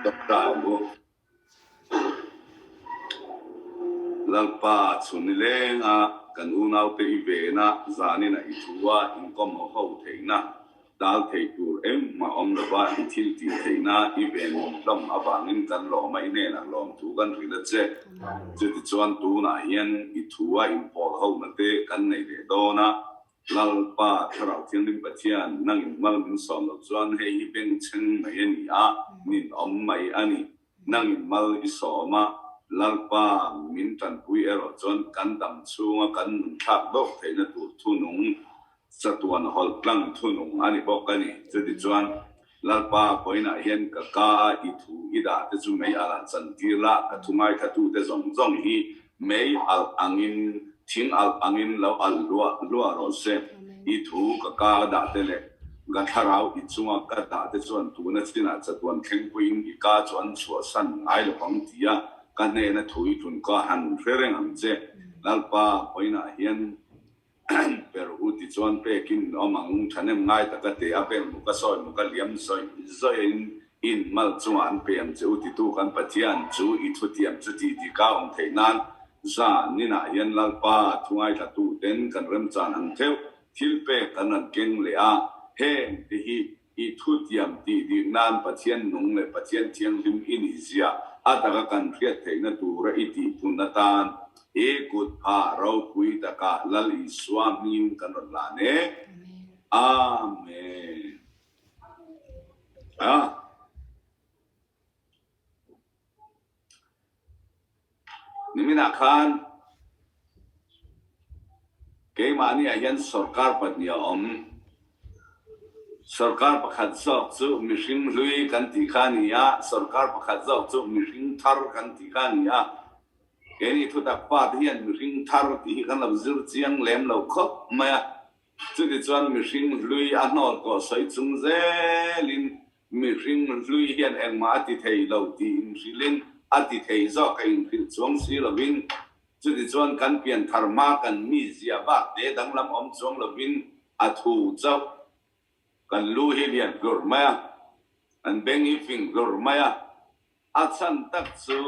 Doctor ang u. Lalpa chhun nilenga kan unaute i vena zanin a i thu a inkawm ho ho theihna dal thei tur engmah awm lova i thil tih theihna i ven hlawm avangin kan lawm a i hnenah lawmthu kan hrilh a che. Chutichuan tunah hian i thu a inpawl hona te kan nei leh dawn a, Lalpa, Thlarau Thianghlim Pathian, nangin mal min sawm loh chuan hei hi bengchheng mai a ni a, ninawm mai a ni. Nangin mal i sawm a, Lalpa, min tanpui erawh chuan kan dam chhunga kan nun thlak dawk theihna tur thunung, chatuan hawlh tlang thunung a ni bawk a ni. Chutichuan, Lalpa, vawiinah hian ka ka a i thu i dah te chu mei alh ah chantir la, ka thu ngaithlatute zawng zawng hi mei alh angin, thing alh angin lo alh hluah hluah rawh se. I thu ka ka a dah te leh ka thlarau i chunga ka dah te chuan tuna chinah chatuan thlengpuiin i ka chu an chhuahsan ngai lo ang tia ka hnena thu i tlun ka han hre reng ang che. Lalpa, vawiinah hian Per u ti chuan pekin awm ang, thahnem ngai taka te a bel muk a sawi muk a liam zawih zawih in in mal chungah an pe ang che u titu kan Pathian chu i thutiam chu tih dik a awm theih nan zan inah hian Lalpa thu ngaithla tuten kan remchan ang theuh thil pek kan rawn keng leh a, heng te hi I thutiam tih dik nan Pathian nung leh Pathian thianghlim i nih zia a taka kan hriat theihna tura i tihphun atan i kut phah ropui takah Lal Isua hmingin kan rawn lan e. Amen. A. Niminah khan keimahni ah hian sorkar pahnih a awm. Sorkar pakhat zawk chu mihring hlui kan tih kha a ni a, sorkar pakhat zawk chu mihring thar kan tih kha a ni a. Keini thutak pa te hian mihring thar tih hi kan lo zir chiang lem lo khawp mai a. Chutichuan mihring hlui a hnawl tawh sawi chung zelin Mihring hlui hian engmah a ti thei lo tih inhrilhin a ti thei zawk a inhrilh chuang si lovin, chutichuan kan pian thar hma kan mi zia bak te danglam awm chuang lovin a thu chauh. Kan lu hi lian hlur mai a, kan beng hi fing hlur mai a, a chhan tak chu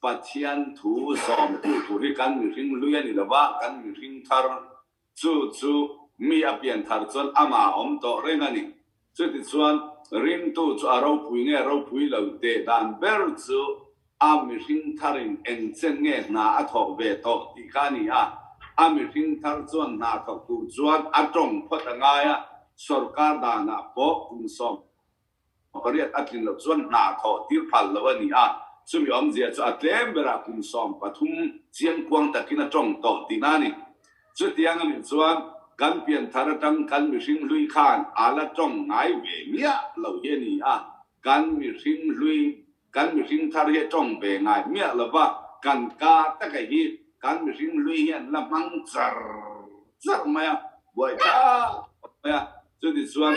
Pathian thu zawmtu tur hi kan mihring hlui a ni lova, kan mihring thar Chu chu mi a pian thar chuan amah a awm tawh reng a ni. Chutichuan, ringtu chu a ropui nge ropui lo teh dan ber chu a mihring tharin eng chen nge hna a thawk ve tawh tih kha a ni a. A mihring thar chuan hna thawk tur chuan a tawng phawt a ngai a, sorkar danah pawh kum 18 a tlin loh chuan hna thawh tir phal lo a ni a, chumi awmzia chu a tlem berah kum 13 chiangkuang takin a tawng tawh tihna a ni. Chutiang a nih chuan kan pianthar atang kan mihring hlui khan a la tawng ngai ve miah lo hi a ni a, kan mihring hlui kan mihring thar hi a tawng ve ngai miah lo va, kan ka taka hi kan mihring hlui hian la hmang char char mai a, buaithlak mai a, chutichuan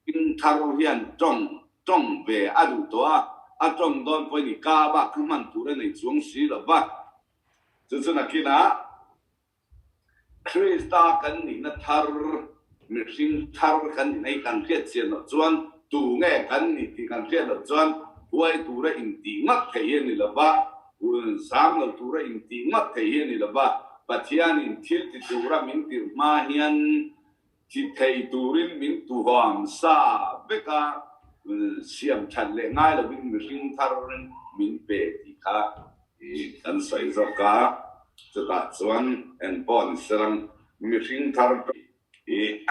King thar hian tawng tawng ve a duh tawh a, a tawng dawn pawhin i ka bak kha hman tur a nei chuang si lo va. Chu chu nakinah Krista kan nihna thar, mihring thar kan nihna hi kan hriat chian loh chuan tu nge kan nih tih kan hriat loh chuan huai tura intih ngawt theih hi a ni lo va, zam lo tura intih ngawt theih hi a ni lo va. Pathianin thil ti tura min tirh hma hian Thi thei turin min tuhuam sa vek a, siam that leh ngai lovin mihring tharin min pe tih kha kan sawi zawk a. Chutah chuan eng pawh ni serang mihring thar hi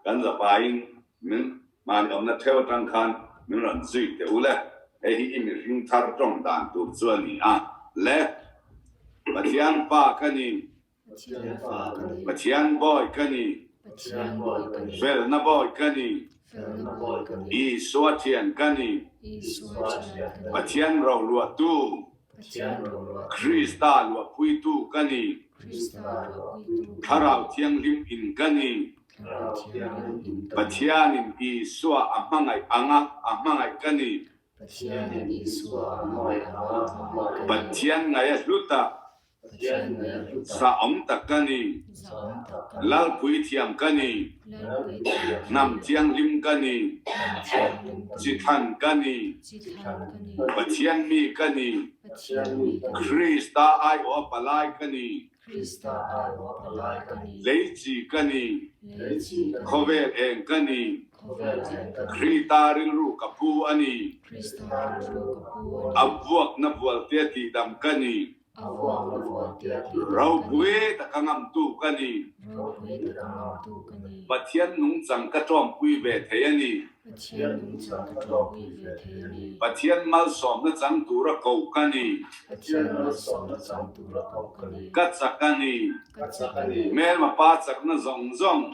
kan zapaiin min mahni awmna theu atang khan min rawn zui teh u le. Hei hi i mihring thar tawng dan tur chu a ni a le. Pathian Pa ka ni. Pathian bawi ka ni. Felna bawi ka ni. Isua thian ka ni. Pathian roluahtu. Krista luahpuitu ka ni. Thlarau Thianghlim in ka ni. Pathianin Isua a hmangaih anga a hmangaih ka ni. Pathian ngaih a hlut a. Zahawm tak ka ni. Lalpui thiam ka ni. Hnam thianghlim ka ni. Chithan ka ni. Pathian mi ka ni. Krista aiawh a palai ka ni. Leichi ka ni. Khawvel eng ka ni. Krita rilru ka pu a ni. A vuakna vualte tihdam ka ni. Ropui taka ngamtu ka ni. Pathian nungchang ka ṭawmpui ve thei a ni. Pathian malsawmna chang tura koh ka ni. Ka chak a ni. Hmelma pa chakna zawng zawng.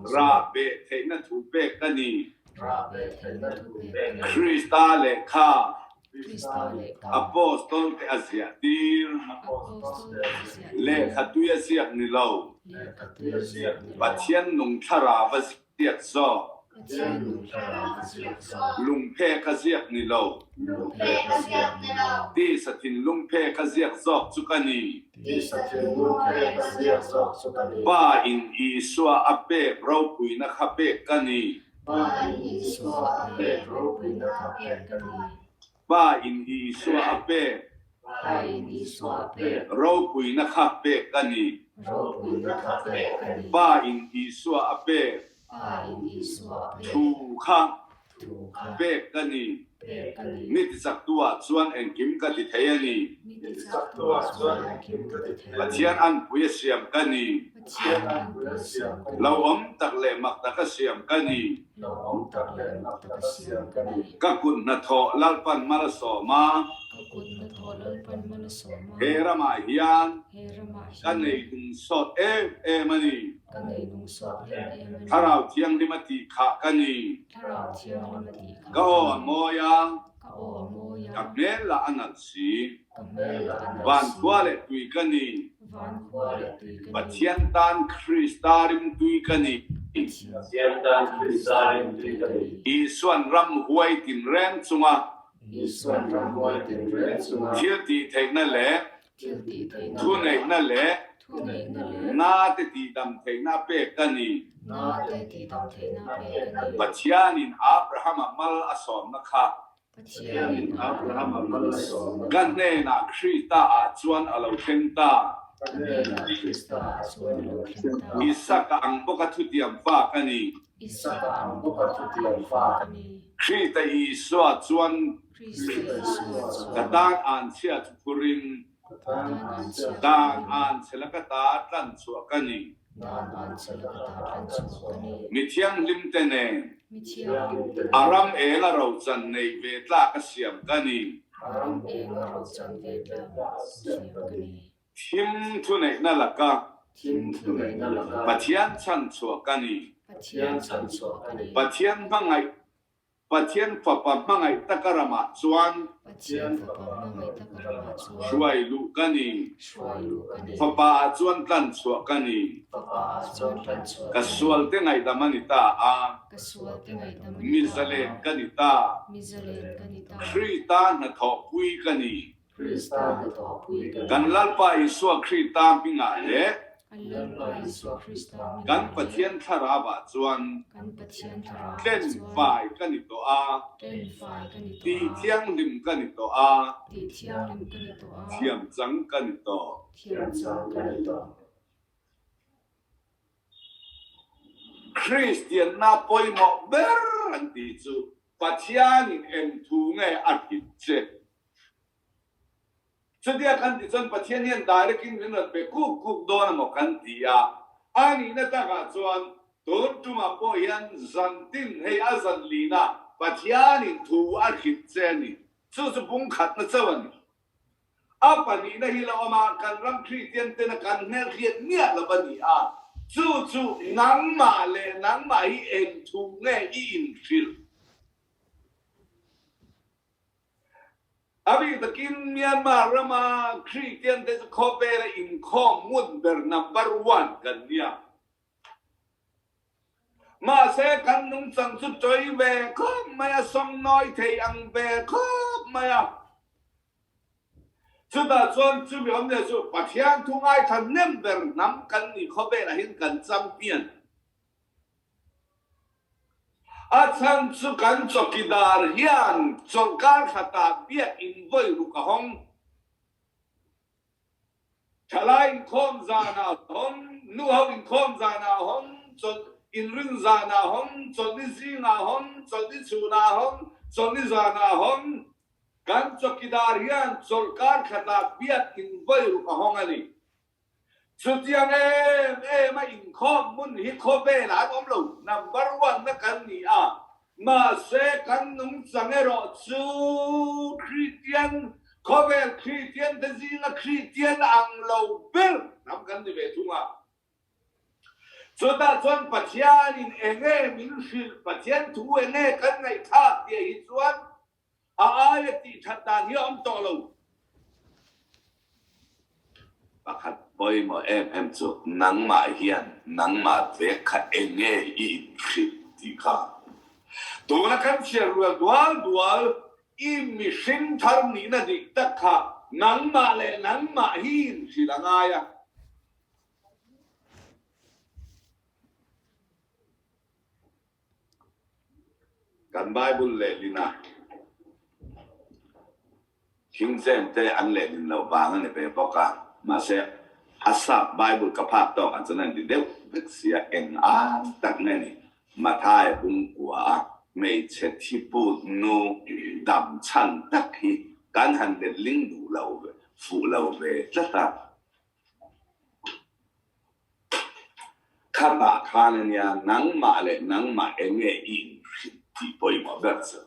Rah beh theihna thu pek ka ni. Krista lehkha Apostol te a ziah tir. Lehkha tui a ziak ni lo. Pathian nung thlarau a ziak zawk. Lungphek a ziak ni lo. Tisa thinlungphek a ziak zawk chu ka ni. Pa in Isua a pek ropuina kha pek ka ni. Pa in Isua a pek. Pa in Isua a pek. Ropuina kha pek a ni. Pa in Isua a pek. Thu kha pek ka ni. Mi tichaktu ah chuan engkim ka ti thei a ni. Pathian anpui a siam ka ni. Lo awm tak leh mak taka siam ka ni. Ka kut hnathawh Lalpan mal a sawm a. He ramah hian ka nei nung sawt em em a ni. Thlarau Thianghlim a tih khah ka ni. Ka aw a mawi a, ka hmel lah a nalh si. Van khua leh tui ka ni. Pathian tan Krista rimtui ka ni. Isuan ramhuai tinreng chunga thil tih theihna leh Thuneihna leh nate tihdam theihna a pek a ni. Pathianin Abrahama mal a sawmna kha ka hnenah Krista ah chuan a lo thleng ta. Isaka ang bawka thutiam fa ka ni. Krista Isua chuan Ka tan an chhia chu phurin dan an chhe la ka ta tlan chhuah ka ni. Mi thianghlim te nen a ram eng a rochan nei ve tlak a siam ka ni. Thim thuneihna laka Pathian chhanchhuah ka ni. Pathian hmangaih Pathian Fapa hmangaih taka ramah chuan hruai luh ka ni. Fapa ah chuan tlan chhuah ka ni. Ka sualte ngaihdam a ni ta a, mi zalen ka ni ta. Krista hnathawhpui ka ni. Kan Lalpa Isua Krista hmingah leh kan Pathian Thlarauah chuan tlen fai ka ni tawh a, tih thianghlim ka ni tawh a, thiam chang ka ni tawh. Kristianna pawimawh ber an tih chu Pathianin eng thu nge a hrilh che? Chutia kan ti chuan Pathian hian direct in min rawn pe kuk kuk dawn emaw kan ti a, a nihna takah chuan tun tumah pawh hian zan tin hei a zan lina Pathianin thu a hrilh che a ni. Chu chu bung khatna chauh a ni. A pahnihna hi la awm a, kan ram Kristian tena kan hmelhriat miah lo a ni a, chu chu nangmah leh nangmah hi eng thu nge i inhrilh? A bik takin Myanmar rama Kristian te chu khawvela inkhawm ngun ber number one kan nia. Mahse kan nungchang chu tawi ve khawp mai a, sawngnawi thei ang ve khawp mai a. Chutah chuan chumi awmzia chu Pathian thu ngaithla nem ber hnam kan nih khawvelah hian kan champion. A chhan chu kan chawkidar hian chawlhkar khatah biakinn vawi ruk a hawng. Thalai inkhawm zanah hawng, nuho inkhawm zanah hawng, chawlh inrin zanah hawng, chawlhni zingah hawng, chawlhni chhunah hawng, chawlhni zanah hawng. Kan chawkidar hian chawlhkar khatah biakinn vawi ruk a hawng a ni. Chutiang em em a inkhawm hmun hi khawvelah an awm lo, number one na kan ni a, mahse kan nungchang erawh chu Kristian, khawvel Kristian te zinga Kristian ang lo ber hnam kan ni ve thung a. Chutah chuan Pathianin enge min hrilh, Pathian thu enge kan ngaihthlak tih hi chuan A aia tih that dan hi a awm tawh lo. Pakhat pawimawh em em chu nangmah hian nangmah vek kha eng nge i inhrilh tih kha. Tuna kan chhiar rual dual dual i mihring thar nihna dik tak kha nangmah leh nangmah hi inhrilh a ngai a. Kan Bible lehlin a, King James te an lehlin loh vang a ni ve bawk a, mahse a sap Bible ka phak tawk ah chuan a ni deuh vek sia, eng ai tak nge ni Mathai bungkua a hmeichhe thiput nu dam chhan tak hi kan han letling duh lo fuh lo ve tlat a. Khatah khan a nia, nangmah leh nangmah eng nge i inhrilh tih pawimawh ber chu.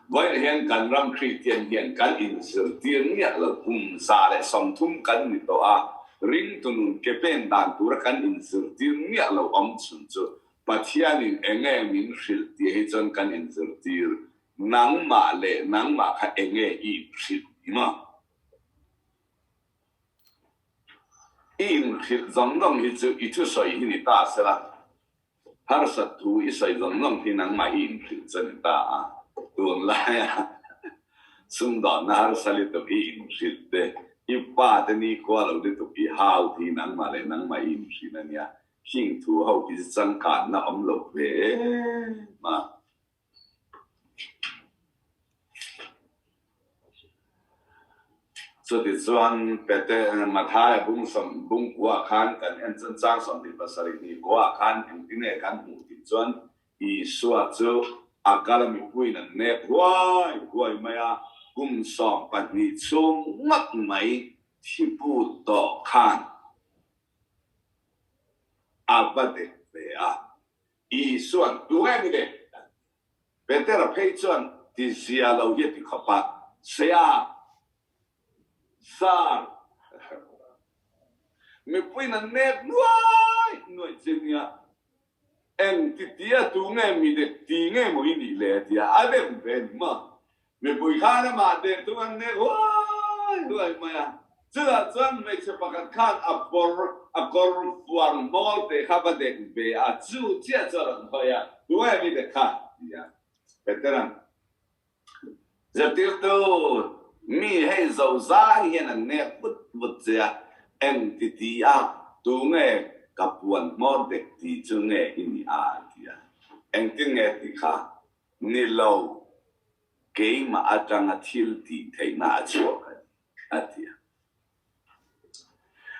Vawiin hian kan ram Kristian hian kan inzirtir miah lo, kum 130 kan ni tawh a, ringtu nun ke pen dan tura kan inzirtir miah lo awm chhun chu Pathianin eng nge min hrilh tih hi chuan kan inzirtir, nangmah leh nangmah kha eng nge i inhrilh ni maw? I inhrilh zawng zawng hi chu i thusawi hi ni ta sela, harsat thu i sawi zawng zawng hi nangmah i inhrilh chu a ni ta a. Tunlaia sumdawnna harsa lutuk i inhrilh te, i pa te nikhua lo lutuk i hau te hi nangmah leh nangmah i inhrilh a nia. Khing thu ho hi chu changkanna awm lo ve em a. Chutichuan Pete Mathaia bung sawm bung kuah khan kan en chuan chang 27 hnih kuah khan engtinge kan hmuh tih chuan Isua chu a kal a mipuiin an nek huai huai mai a, kum 12 chhung ngawt mai thiput tawh khan a va dek ve a. Isuan, Tu nge ni le? Petera phei chuan ti zia lo hi a ti khawp a, Saya, Sar, mipuiin an nek nuai nuai che nia, eng ti tia tu nge mi dek ti nge maw i nih le? a ti a, a dem ve ni maw? Mipui khan amah deh tum an nek huai huai mai a, chutah chuan hmeichhe pakhat khan a kawr a kawr fuar hmawl te kha va dek ve a, chu chiah chu a rawn hawi a, Tunge mi dek kha? ti a Petera'n zirtirtu mi hei zo zai hian an nek vut vut che a, eng ti ti a, tunge ka puan hmawr dek ti chu nge i nih a? a ti a, engtin nge ti kha? Ni lo, keimah atanga thil tih theihna a chhuak a ni, a ti a.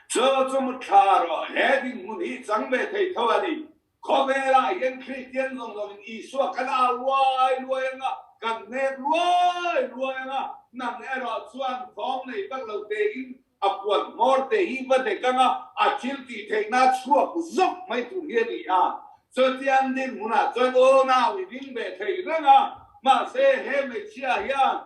Chu chu mutthla rawh, he dinhmun hi chang ve thei tho a ni. Khawvelah hian Kristian zawng zawngin Isua kan au luai luai ang a, kan hnek luai luai ang a, nang erawh chuan thawm nei vak lo tein A puan hmawr te hi va dek ang a, a thil tih theihna chhuak zawk mai tur hi a ni a. Chutiang dinhmunah chuan aw nau i ding ve thei reng a, mahse he hmeichhia hian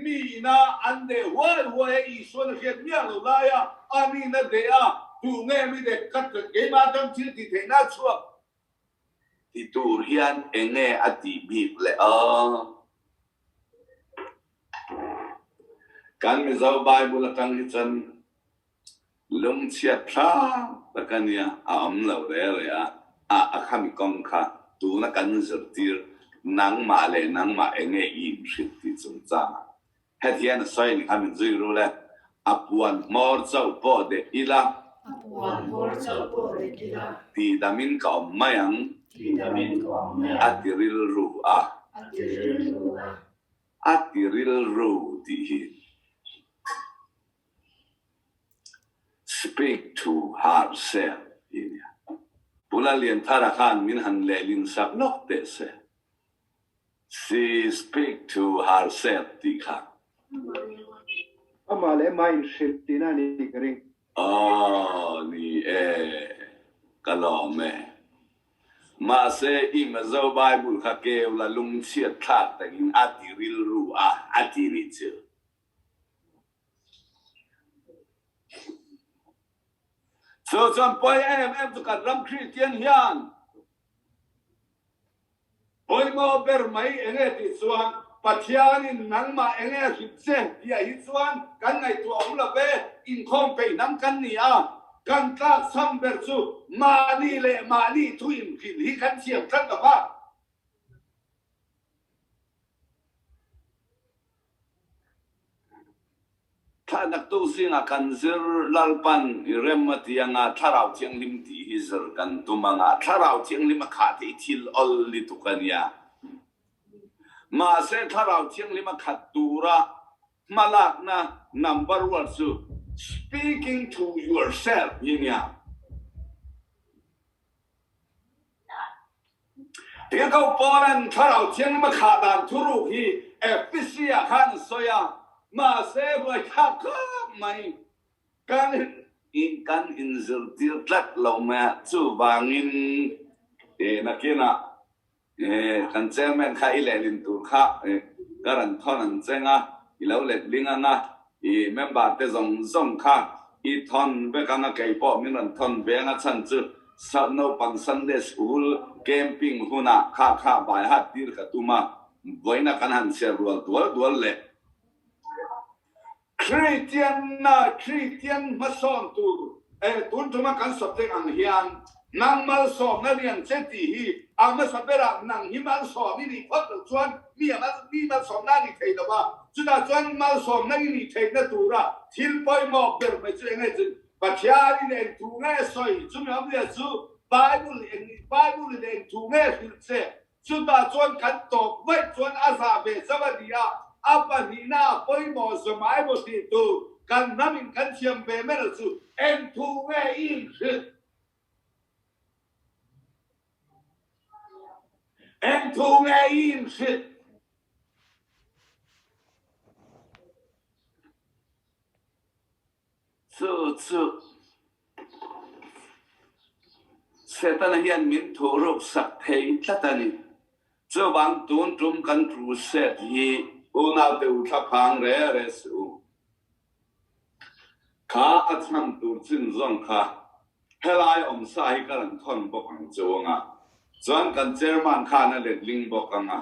mi ina an deh huai huai a, Isuan a hriat miah lo lai a, a nihna deh a, tu nge mi dek ka keimah atang thil tih theihna chhuak ti tur hian eng nge a tih bik le aw? Kan Mizo Bible atang hi chuan lungchhiat thlak tak a nia, a awm lo re re a, a a khami kawng kha tuna kan zirtir nangmah leh nangmah eng nge i inhrilh tih chungchangah. Heti hian a sawi ni kha min zui rul e, A puan hmawr chauh pawh dek ila. A puan hmawr chauh pawh dek ila. Tihdamin ka awm mai ang. Tihdamin ka awm mai ang. A ti rilru a. A ti rilru a. A ti rilru tih hi Speak to herself tih a nia. Pu Lallianthara khan min han lehlin sak lawk teh se. She speak to herself tih kha. Amah leh amah inhrilh tihna a ni ka ring. Aw ni e, ka lawm e. Mahse i Mizo Bible kha keu la lungchhiat thlak takin a ti rilru a, a ti nih chu. Chu chuan pawi em em chu kan ram Kristian hian Pawimawh ber mai enge tih chuan Pathianin nangmah enge a hrilh che tihah hi chuan kan ngaihtuah awm lo ve, inkhawm peih hnam kan ni a, kan tlakchham ber chu mahni leh mahni thu inhrilh hi kan thiam tlat lo va. Thlahnak-tu zingah kan zir Lalpan i rem a ti anga Thlarau Thianghlim tih hi zir kan tum anga Thlarau Thianghlim a khah theih thil awl lutuk a nia. Mahse Thlarau Thianghlim a khat tura hmalakna number one chu speaking to yourself hi a nia. Tirhkoh Paula'n Thlarau Thianghlim a khah dan thuruk hi Ephesi-ah khan a sawi a, mahse ruaithlak khawp mai kan kan inzirtir tlat lo mai a, chuvangin nakinah Kan chairman kha i lehlin tur kha ka rawn thawn ang cheng a, i lo letling ang a, i member te zawng zawng kha i thawn vek ang a, kei pawh min rawn thawn ve ang a, chhan chu naupang Sunday school camping hunah kha kha bai hat tir ka tum a, vawiina kan han chhiar rual dual dual leh. Kristianna, Kristian hmasawn tur eh tun tuma kan subject ang hian nang malsawmna lian che tih hi a hmasa berah nang hi malsawm i nih phawt loh chuan mi a mi malsawmna a ni thei lo a, chutah chuan malsawmna i nih theihna tura thil pawimawh ber mai chu eng nge chu Pathianin eng thu nge sawi chumi awmzia chu Bible eng Bible in eng thu nge hrilh che Chutah chuan kan tawp vaih chuan a zah ve chauh a ni a, a pahnihna a pawimawh zawmai maw tih tur kan hnamin kan thiam ve mai lo chu eng thu nge i inhrilh? Eng thu nge i inhrilh? Chu chu Setana hian min thuhruk sak thei tlat a ni. Chuvang tun tum kan crusade hi unaute u thlaphang re re suh u. Kha a chhan tur chin zawng kha helai awmsa hi ka rawn thawn bawk ang chu anga chuan kan chairman khan a letling bawk anga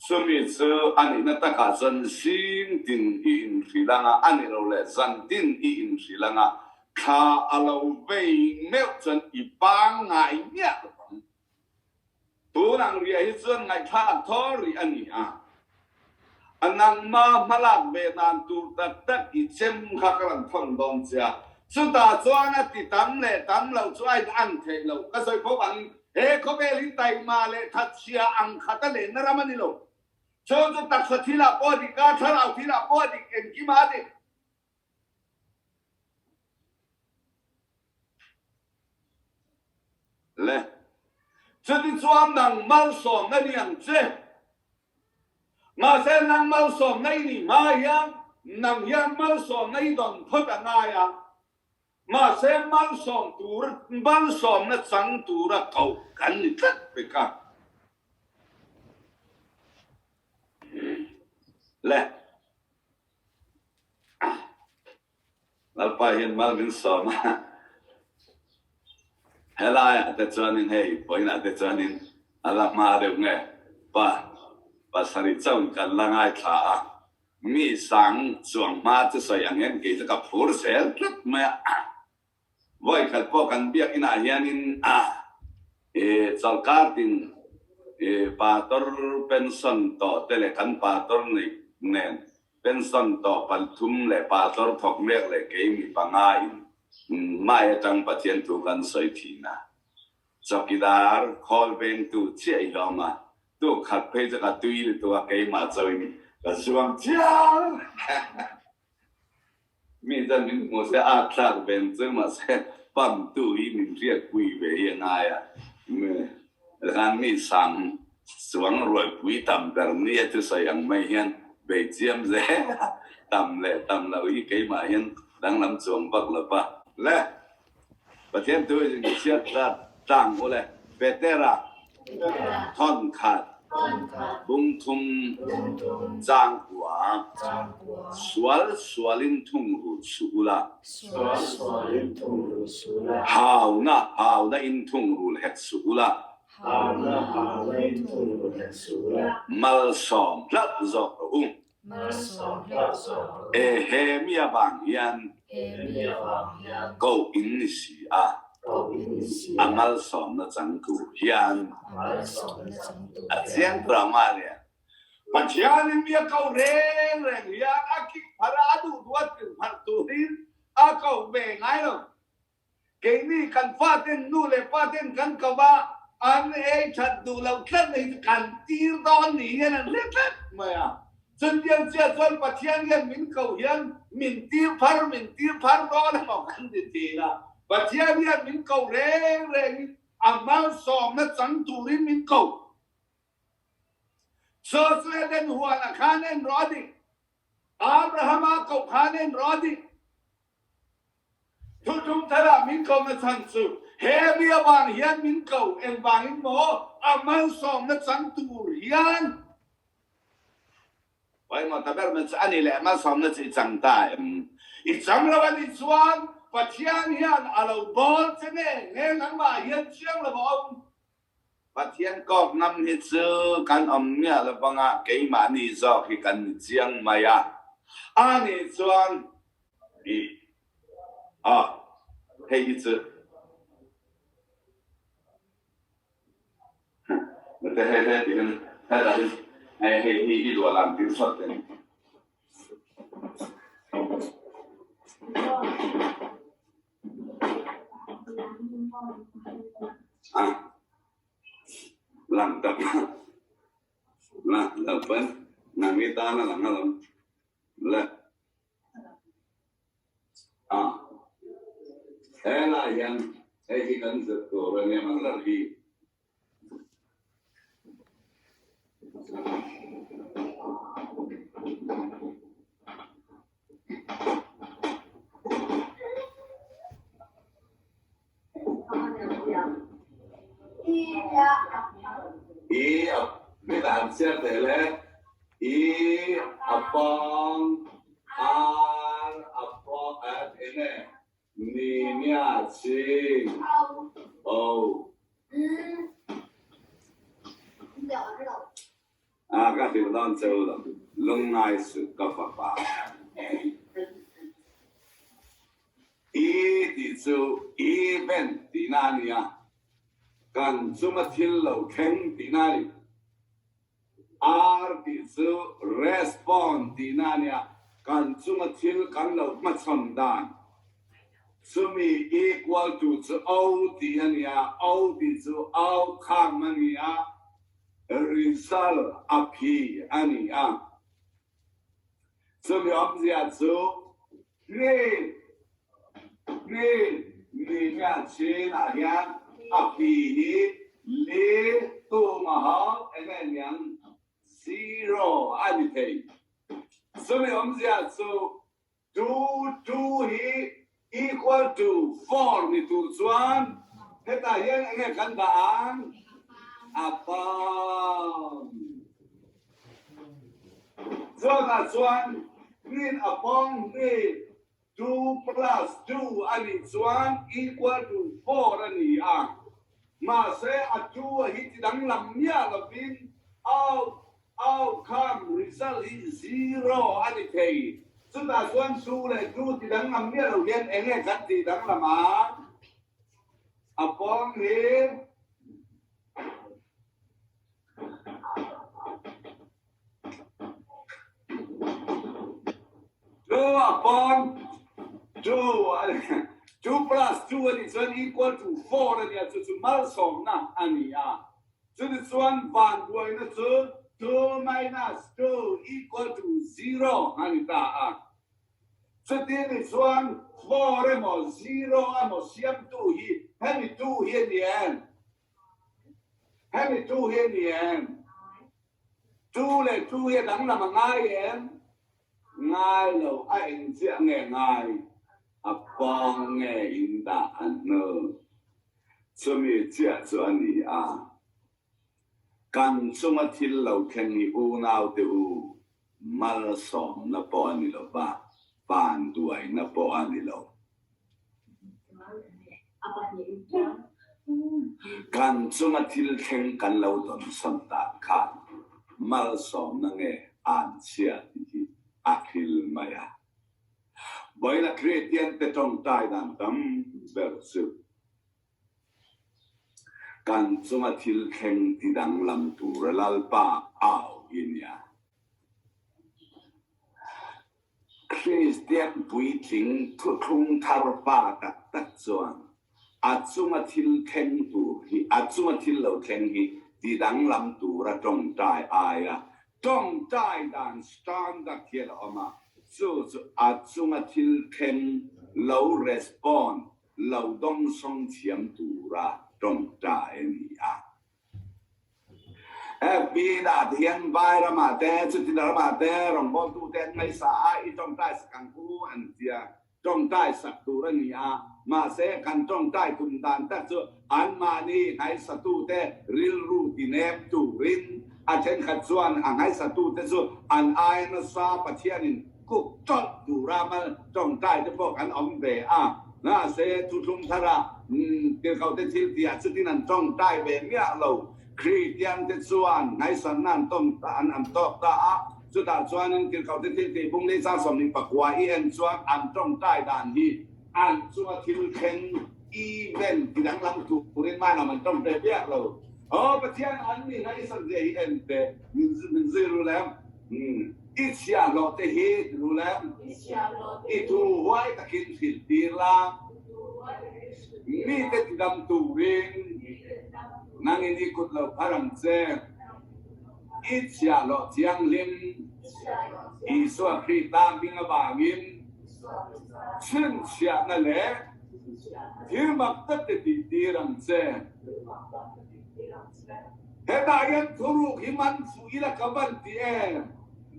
Chumi chu a nihna takah chuan zing tin i inhrilh anga, a ni lo leh zan tin i inhrilh anga, thla a lo vei meuh chuan i pangngai miah lo ang. Tun ang riah hi chuan ngaihthlak thaw rih a ni a, a nangma hmalak ve dan tur tak tak i chem kha ka rawn thawn dawn che a, chutah chuan a ti tam leh tam loh chu a in ang theih loh. Ka sawi fo vangin He khawvel hi taima leh thatchhia ang khat a lenna ram a ni lo. Chuan chu taksa thilah pawh a dik a, thlarau thilah pawh a dik, engkim a dik. Le. Chutichuan nang malsawmna ni ang che. Mahse nang malsawmna i nih hma hian nang hian malsawmna i dawn phawt a ngai a. Mahse malsawm tur, malsawmna chang tura koh kan ni tlat pek a. Le. Lalpa hian mal min sawm a. Helaiah te chuanin hei vawiinah te chuanin a la hma deuh nge pa pasarih chauhin kan la ngaithla a. Mi sang chuang hma chu sawi ang em kei chu ka phur zel tlat mai a. Vawi khat pawh kan biakinah hianin a chawlhkar tin pastor pension tawh te leh kan pastor neih nen. Pension tawh pathum leh pastor thawk mek leh kei mi panga in mai atang Pathian thu kan sawi thin a. Chawkidar khawl vengtu chiah i hlawm a, tuk khat phei chu ka tui lutuk a keimah chauhin ka zuang chiang. Mi chuan min hmu se a thlak ven chu mahse pump tu hi min hriat pui ve hi a ngai a, khan mi sang chuang ruaipui tam ber ni a thusawi ang mai hian bei chiam zel a, tam leh tam loh hi keimah hian danglam chuang vak lo va. Le Pathian tu in chhiat tlat tlang u le Petera thawn khat bung thum cang kua sual sual in thung rul suh u la hau na hau na in thung rul hek suh u la malsawm hlauh zawk rawh u. Ehe mi avang hian koh in ni si a, a malsawmna changtu hian a chiang drama nia. Pathianin mi a koh reng reng hian a kik pharh a, a duh duh a tir pharh turin a koh ve ngai lo. Keini kan faten nu leh paten kan ko a, an ei that duh loh tlat na hi chu kan tir dawn ni hian an hre tlat mai a. Chutiang chiah chuan Pathian hian min ko hian min tir phar min tir phar dawn emaw kan ti thin a. Pathian hian min ko reng rengin a malsawmna chang turin min ko. Chaw chu Eden huanah khan en rawh a ni. Abrahama koh khan en rawh a ni. Thutlung tharah min kohna chhan chu he mi avang hian min ko engvangin maw a malsawmna chang tur hian pawimawh ta ber mai chu a ni leh malsawmna chu i chang ta em? I chang lo a nih chuan Pathian hian a lo bawl che nge nge nangmah hian chiang lo a awm. Pathian kawk ngam hi chu kan awm miah lo vang a, keimahni zawk hi kan ni chiang mai a. A nih chuan i a hei hi chu Nute hei hei tiin hetah hi hei hei hi i luah lan tir sawt te ni. Lang tak la lo pen nang ni tan a lang a lam le a he lai hian hei hi kan zir tur a nia mang lar hi. I a mi dan siar te le i a pawng ar a pawng a ene Ni nia ching o. A ka hrilh dawn che u lo, lungngai suh ka fapa. I tih chu event tihna a nia, kan chunga thil lo thleng tihna a ni. R tih chu respond tihna a nia, kan chunga thil kan lo hmachhawn dan. Chumi equal to chu O tih a nia, O tih chu outcome a ni a, result a phi a ni a. Chumi awmzia chu hni, hni, ni hian chinah hian a phi hi li tuma ho eng nge niang zero a ni thei. Chumi awmzia chu two, two hi equal to four ni tur chuan hetah hian eng nge kan dah ang? A pang. Chuanah chuan green a pawng hi two plus two a nih chuan equal to four a ni a, mahse a two a hi ti danglam miah lovin out outcome result hi zero a ni thei. Chutah chuan two leh two ti danglam miah lo hian eng nge kan tih danglam a? A pawng hi. 2 upon 2, 2 plus 2 a nih chuan equal to 4 a nia, chu chu malsawmna a ni a. Chutichuan vanduaina chu 2 minus 2 equal to 0 a ni ta a. Chuti ni chuan 4 emaw 0 emaw siamtu hi hemi 2 hi a ni em? Hemi 2 hi a ni em? 2 leh 2 hi a danglam a ngai em? Ngai lo, a eng chiah nge ngai? A pawng nge in dah a hnu? Chumi chiah chu a ni a. Kan chunga thil lo thleng hi unaute u malsawmna pawh a ni lo va, vanduaina pawh a ni lo. Kan chunga thil thleng kan lo dawnsawn dan khan malsawmna nge an chhia tih hi a hril mai a. Vawiina Kristiante tawngtai dan tam ber chu kan chunga thil thleng ti danglam tura Lalpa au hi nia. Kristian puitling thuthlung thar pa tak tak chuan a chunga thil thleng tur hi, a chunga thil lo thleng hi ti danglam tura tawngtai aia tawngtai dan standard hi a la awm a, chu chu a chunga thil thleng lo respond, lo dawngsawng thiam tura tawngtai a ni a. FB dah ti hian vai ramah te, chuti ramah te rawngbawltu te an ngaihsa a, i tawngtai sak ang u an tia. Tawngtai sak tur a ni a, mahse kan tawngtai tum dan tak chu anmahni nghaisatute rilru ti nem turin a thenkhat chuan a nghaisatute chu an aia nasa Pathianin kuk tawlh tura mal tawngtai te pawh kan awm ve a. Mahse, thuthlung tharah tirhkohte thil tihah chutin an tawngtai ve miah lo. Kristiante chuan ngaihsanna an tawng an an tawk ta a, chutah chuanin tirhkohte thil tih bung lei chang 29 i en chuan an tawngtai dan hi an chunga thil thleng, event, ti danglam turin hmanawm an tawng ve miah lo. Aw Pathian, an mi ngaihsan zia hi en teh, min zui ru lem. I chhiahhlawh te hi ru lem. I thu huai takin hrilh tir la. Mite tidam turin nangin i kut lo phar ang che. I chhiahhlawh thianghlim Isua Krista hming avangin chhinchhiahna leh thil mak tak te tih tir ang che. Hetah hian thuruk hi man fuh ila ka van ti em?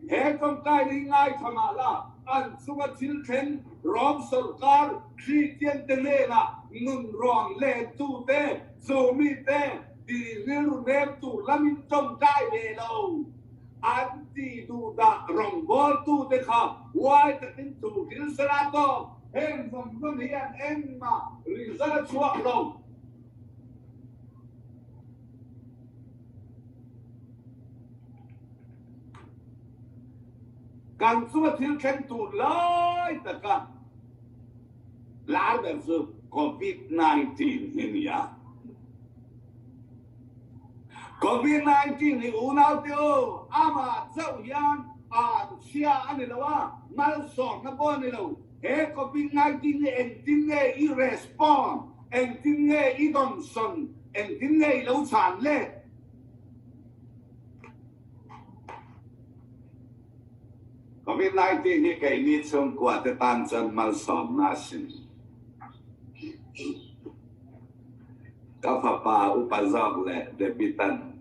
He tawngtai hi ngaithla mah la, an chunga thil thleng Rom sawrkar Kristian te hnenah nun rawn lentu te, Zomi te ti rilru nem tur lamin tawngtai ve lo an ti duhdah rawngbawltu te kha huai takin thu thil sela tawk heng zawng zawng hian engmah result a chhuak lo. Kan chunga thil thleng tur lai taka lar ber chu Covid 19 hi a ni a. Covid 19 hi unaute u, amah chauh hian an chhia a ni lo a, malsawmna pawh a ni lo. He Covid 19 hi engtin nge i respond? Engtin nge i dawnsawn? Engtin nge i lo chhan le? Covid 19 hi keini chhungkua te tan chuan malsawmna a sin. Ka fapa upa zawk leh Debitan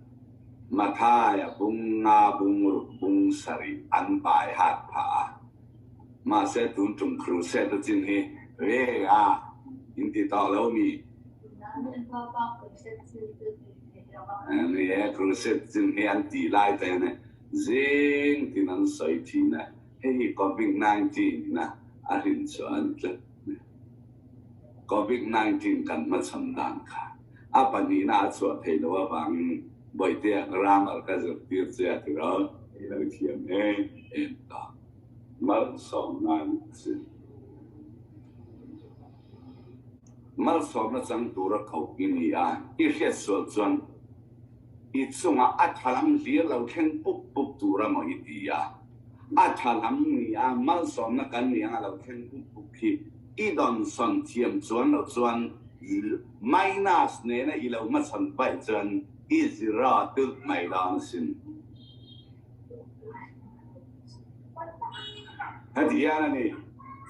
Mathaia bung nga bung ruk bung sarih an bai hat phah a. Mahse tun tum crusade a chin hi ve a in ti tawh lo mi? Ni e, crusade chin hi an tih lai te hian zing tin an sawi thin a, hei hi covid 19 in a a hrin chhuah a ni tlat mai. Covid 19 kan hmachhawn dan kha a pahnihna a chhuah theih loh avangin Bawihtea grammar ka zirtir che a ti ro, i lo thiam em em ta. Malsawmna a nih chu. Malsawmna chang tura koh i ni a, i hriat sual chuan i chungah a tha lam hlir lo thleng pup pup tur a maw i ti a. A tha lam ni a, malsawmna kan ni ang a lo thleng pup pup khi i dawnsawn thiam chuan loh chuan minus nena i lo hmachhawn paih chuan i zira tulh mai dawn asin. Heti hian a ni,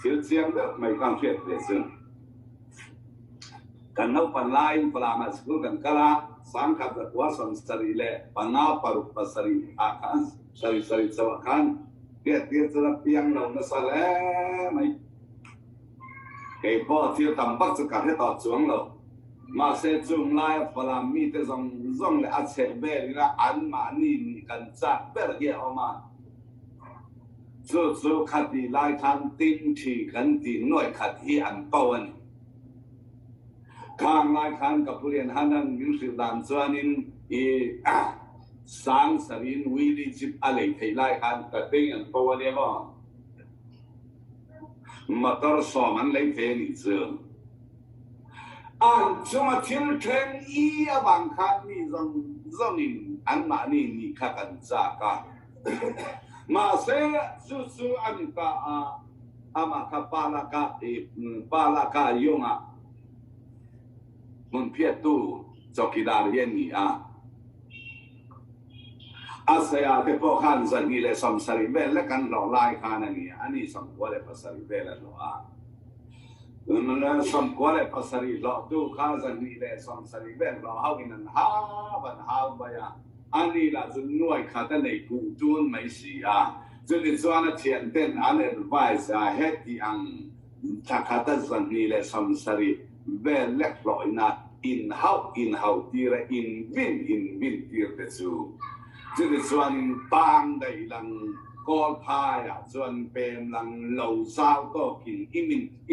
thil chiang deuh mai khan hriat ve chu. Kan naupan laiin Falamah sikul kan kal a, sangkhat zakua 75 paruk pasarih ah khan sarih sarih chauh ah khan hriattir chu la piang lo nasa hle mai. Kei pawh thil tam vak chu ka hre tawh chuang lo. Mahse chung laia Falam mite zawng zawng leh a chheh vel ina anmahni nih kan chak ber hi a awm a. Chu chu khati lai khan ting thi kan tih nuaih khat hi an ko a ni. Khang lai khan ka pu Lian Hanan min hrilh dan chuanin i sang sarin Willie Jeep a lei theih lai khan ka ting an ko a nia maw? Motor sawm an lei thei a nih chu. An chunga thil thleng i avang khan mi zawng zawngin anmahni nih kha kan chak a. Mahse, chu chu a ni ta a, amah kha pa laka pa laka Yong-ah hmun phiattu chawkidar hi a ni a. A saya te pawh khan 270 vel lek an hlawh lai khan a ni a, ani 97 vel a hlawh a. 97 hlawhtu kha 270 vel hlawh ho in an hau an hau mai a. Ani lah chu nuai khat a nei kuh tun mai si a, chumi chuan a thianten an advice a heti ang thla khat a 270 vel lek hlawhina inhauh inhauh tir a invin invin tir te chu. Chumi chuanin tang daih lang kawl phaiah chuan pem lang lo zau tawkin i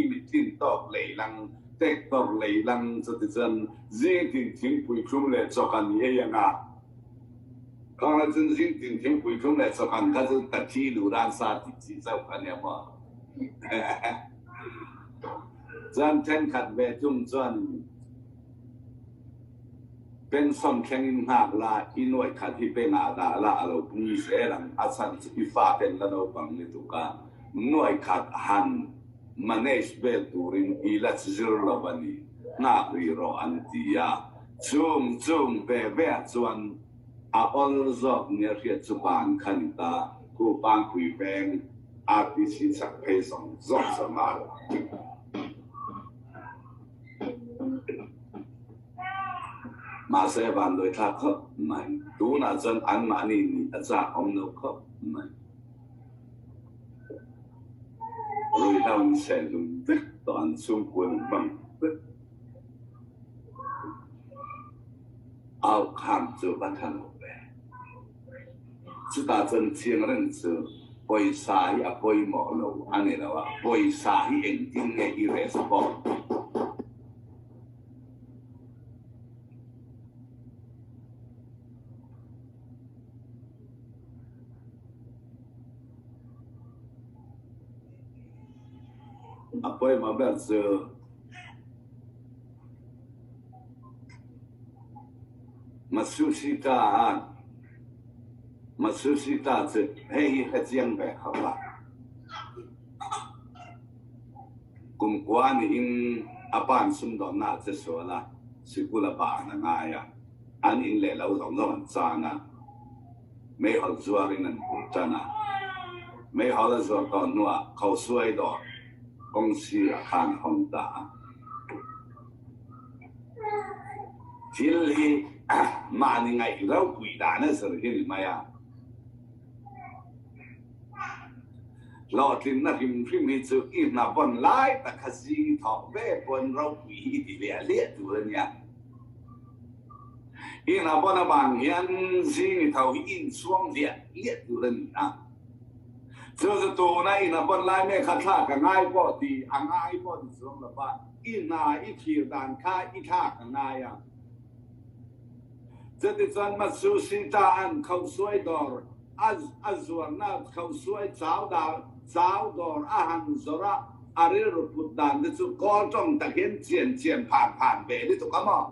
mit tlin tawk lei lang Tractor lei lang chutichuan zingtin thingpui thlum leh chaw kan ei ang a, khang lai chuan zingtin thingpui thlum leh chaw kan kha chu ka thi luh dan sa tih chi chauh kha nia maw. Chuan thenkhat ve thung chuan pension thlengin nghak la i nuaih khat hi pengah dah la a lo pung zel ang, a chhan chu i faten la naupang ni tuk a, nuaih khat han Manage vel turin i la zir lo a ni, nghak rih rawh an ti a. Chung chung ve ve ah chuan a awl zawk nia hriat chu ban kha ni ta, khu Pangpui veng RTC chak phei zawng zawng zawng a. Mahse vanduai thlak khawp mai, tunah chuan anmahni nih a chak awm lo khawp mai. Ruihhlo in sehlum vek tawh an chhungkua in hmang vek. Au kham chu va tha lo ve. Chutah chuan chiang reng chu pawisa hi a pawimawh lo a ni lo a, pawisa hi engtin nge i respond? A pawimawh ber chu Matsushita a Matsushita chu hei hi hre chiang ve khawp a. Kumkua niin a pa'n sumdawnna a che sual a, sikul a ban a ngai a. An in leh lo zawng zawng an chan a, meihawl zuarin an pur tan a. Meihawl a zuar tawh hnuah Khosuai dawr kawng sirah khan a hawn ta a. Thil hi mahni ngaih ropui dan a zir hi ni mai a. Hlawhtlinna hrim hrim hi chu i hna vawn lai tak kha zing i thawk ve pawn ropui hi i ti hliah hliah tur a nia. I hna vawn avang hian zing i tho hi inchhuang hliah hliah tur a ni a. Chu chu tuna i hna vawn lai mek kha thlak a ngai pawh ti a ngai pawh ti chuang lo va, i hna i thlir dan kha i thlak a ngai a. Chutichuan Matsushita an khohsuai dawr a zuarna khohsuai chau dar chau dawr a han zawrh a, a rilru put dan te chu kawl tawng tak hian chian chian phan phan ve lutuk a maw?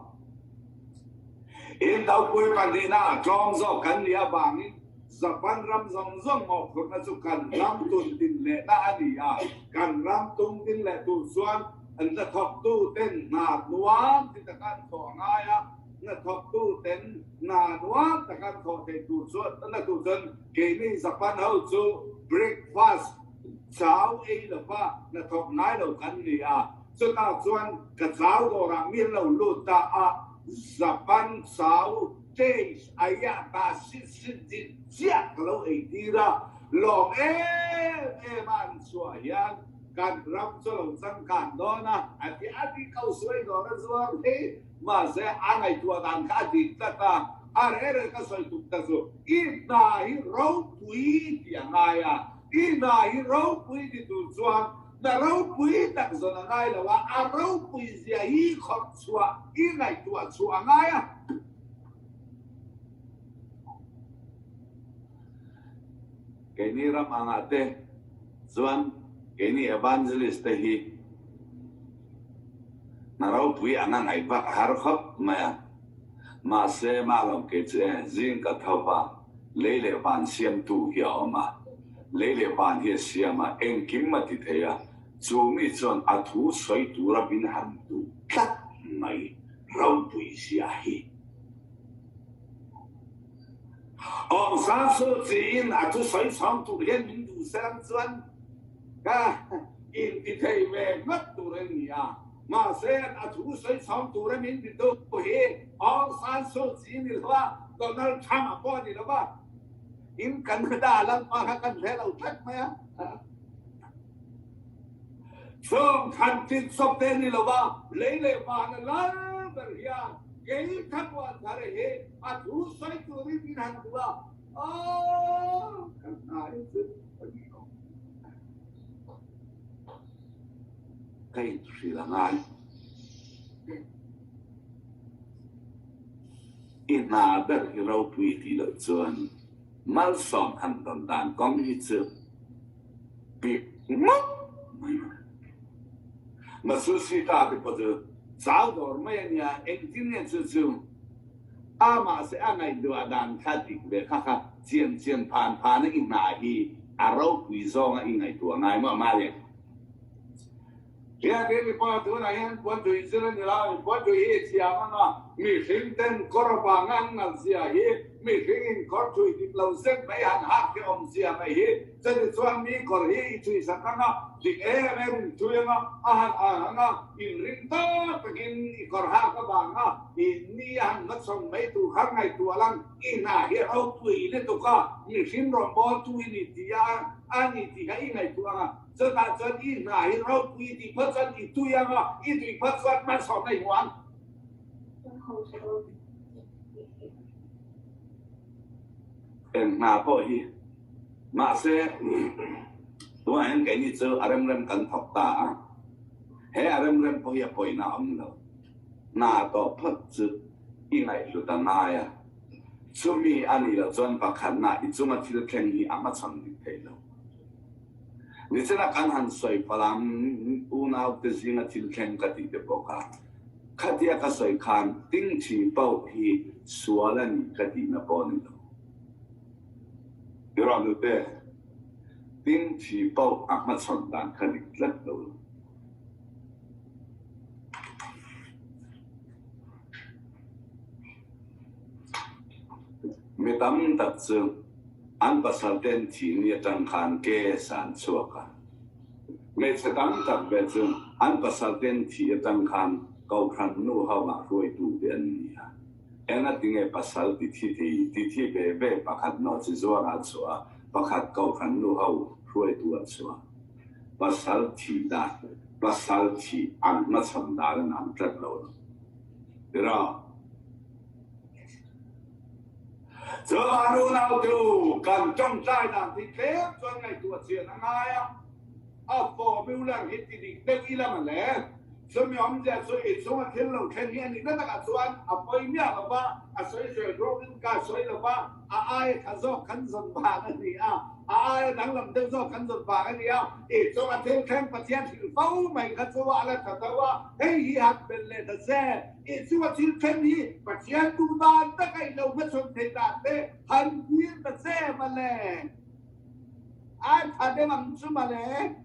Indopui pahnihna a tlawm zawk kan nih avangin. Japan ram zawng zawng mawhphurhna chu kan ram tun din lehna a ni a, kan ram tung din leh tur chuan hnathawktuten hna nuam ti taka an thawh a ngai a, hnathawktuten hna nuam taka an thawh theih tur chuan na tur chuan keini Japan ho chu breakfast chau ei lova hnathawk ngai lo kan ni a, chutah chuan ka chau dawrah mi an lo lut ta a, Japan chau Taste aiah ta sit sit dik chiah ka lo ei tir a, lawm em em a an chhuah hian kan ram chu lo changkan dawn a, a ti a ti ko suai dawn a zuar hi, mahse a ngaihtuah dan kha a dik tlat a, a reh reh ka sawi tum ta chu i hna hi ropui tih a ngai a, i hna hi ropui ti tur chuan hna ropui tak zawn a ngai lo a, a ropui zia hi khawrh chhuah i ngaihtuah chhuah a ngai a. Keini ram angah te chuan keini evangelist te hi hna ropui anga ngaih vak a har khawp mai a. Mahse mah lo kei chu e, zing ka tho va, lei leh van siamtu hi a awm a, lei leh van hi a siam a, engkim a ti thei a, chu mi chuan a thu sawi tura min han duh tlat mai. Ropui zia hi. Aung San Suu Kyi in a thusawi chhawng tur hian min duh selang chuan ka inti thei ve ngawt tur a ni a. Mahse a thusawi chhawng tura min ti tu hi Aung San Suu Kyi ni lo a, Donald Trump a pawh a ni lo va. In Canada lam pa kha kan hre lo tlat mai a. Chhung khan tin sawp te ni lova lei leh van a lal ber hian kei thlamuan thar hi a thu sawi turin min han duh a, aw ka hnai zet a ni lo. Ka inhrilh a ngai. I hna ber hi ropui tih loh chuan malsawm han dawn dan kawng hi chu bik ngawt mai a. Matsushita te pawh chu chau dawr mai a nia, engtin nge chu chu a mahse a ngaihduah dan kha dik ve kha kha chian chian phan phan a i hna hi a ropui zawnga i ngaihtuah ngai maw Malian? Hian he mipa tunah hian puantui zir a ni lo, puantui hi i thiam ang a, mihring ten kawr avanga an nalh zia hi, mihring in kawr thui dik lo zet mai han hak hi awm zia mai hi, chumi chuan mi kawr hi i thui sak ang a, dik em em in thui ang a, a han ang ang a, inring tak takin i kawr hak avanga i ni a han hmachhawn mai tur kha ngaihtuah lang, i hna hi ropui lutuk a, mihring rawngbawltu i ni tih a a ni tih kha i ngaihtuah ang a. Chutah chuan i hna hi ropui tih phawt chuan i tui ang a, i tui phawt chuan hmanhsawmna i hmu ang. Eng hna pawh hi mahse tunah hian keini chu a remrem kan thawk ta a, he a remrem pawh hi a pawina a awm lo. Hna tawh phawt chu i ngaihhlut a ngai a, chumi a nih loh chuan pakhatna i chunga thil thleng hi a hmachhawn dik thei lo. Nichina kan han sawi Falam unaute zinga thil thleng ka tih te bawk a, khatia ka sawi khan tingthi pauh hi sual a ni ka tihna pawh a ni lo. Tiraw nute, tingthi pauh a hmachhawn dan kha dik tlat lo. Mi tam tak chu an pasal ten thih ni atang khan case an chhuak a. Hmeichhe tam tak ve chu an pasal ten thih atang khan Kohhran nu ho ah hruaitu te an ni a. Engatinge pasal ti thi thei ti thi ve ve pakhat nawh chi zuar ah chhuah a, pakhat Kohhran nu ho hruaitu ah chhuah. Pasal thih dan, pasal thih an hmachhawn dan an ang tlat lo. Tiraw? Chuan unautu kan tawngtai dan hi tlem chuan ngaihtuah chian a ngai a, a formula hi ti dik deuh ila mawle. Chumi awmzia chu i chunga thil lo thlen hi a nih na takah chuan a pawi miah lo va, a sawisel ruangin ka sawi lo va, a aia tha zawk kan zawn vang a ni a, a aia danglam deuh zawk kan zawn vang a ni a, i chunga thil thleng Pathian hrilh fo mai kha chu a la tha tho a, hei hi han belh leh ta che, i chunga thil thleng hi Pathian duh dan taka i lo hmachhawn thei dan te han thlir ta che mawle, a tha deuh ang chu mawle.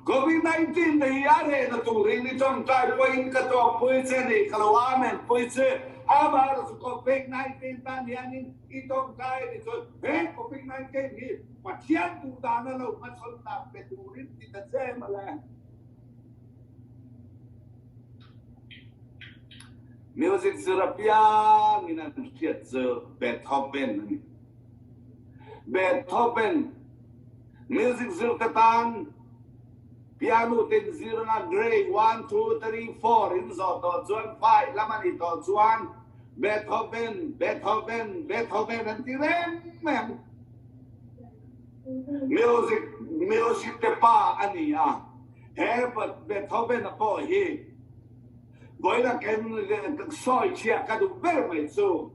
Covid 19 te hi a rehna turin i tawngtai pawhin ka tawkpui che ni, ka lo amen pui che. Amaherawh chu Covid 19 tan hianin i tawngtai a nih chuan he Covid 19 hi Pathian duh dana lo hmachhawn dan pe turin ti ta che mawle. Music zir apiangin an hriat chu Beethoven a ni. Beethoven music zirte tan piano ten zirna grade one, two, three, four in zawh tawh chuan five lam a nih tawh chuan Beethoven, Beethoven, Beethoven an ti reng mai ang. Music, music te pa a ni a, he Beethoven a pawh hi vawiin ken sawi chhiah ka duh ber mai chu.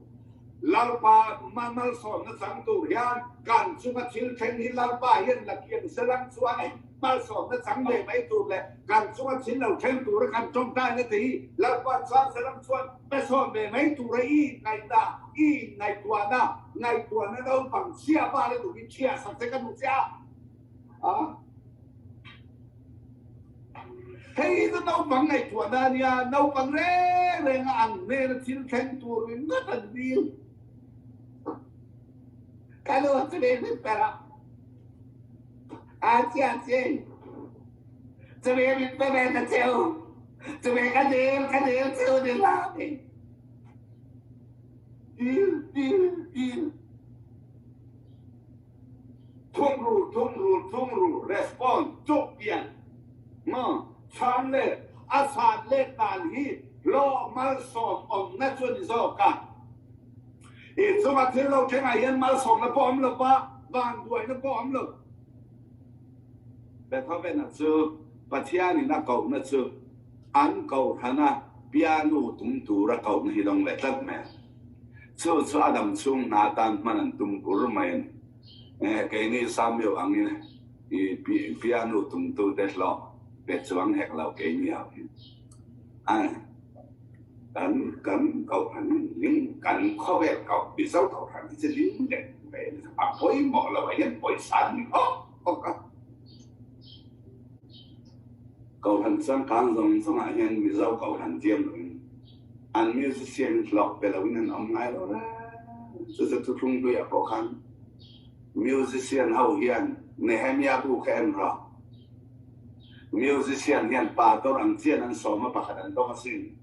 Lalpa malsawmna chang tur hian kan chunga thil thleng hi Lalpa hian la kiang se lang chuan malsawmna chang ve mai tur leh kan chunga thil lo thleng tura kan tawngtaina te hi Lalpa chuan se lang chuan hmasawn ve mai tura i inngaihna, i inngaihtuahna, ngaihtuahna naupang chhia pa le duhin chhia sak che ka duh che a. A. Hei hi chu naupang ngaihtuahna a nia, naupang reng renga ang hnena thil thleng tur ringawt an dil. Ka nu chu ni hlim ber a, a chia che, chumi min pe ve ta cheu, chumi ka dil ka dil cheu ni la ni. Dil dil dil. Thungrul, thungrul, thungrul, response, chuk pian, maw, chhan leh a chhan let dan hi hlawh malsawm awmna chu a ni zawk a. I chunga thil lo thlengah hian malsawmna pawh awm lo va, vanduaina pawh awm lo. Beethoven-a chu Pathianin a kohna chu an kohhrana piano tum tura kohna hi dawng leh tlat mai a. Chu chu a dam chhung hna atan hman an tum bur mai a ni. Keini Samuel angin i piano tumtute hlawh pe chuang hek lo keini ho hi kan kan kohhran ling kan khawvel koh Mizo kohhran hi chu ling leh ve a pawimawh lo ah hian pawisa an ni khawp khawp a. Kohhran changkang zawng zawng ah hian Mizo kohhran diam loin An musician hlawk pe loin an awm ngai lo reng. Chu chu thuthlung hluiah pawh khan musician ho hian Nehemia bu kha en rawh. Musician hian pa tor ang chian an sawm a pakhat an dawng asin.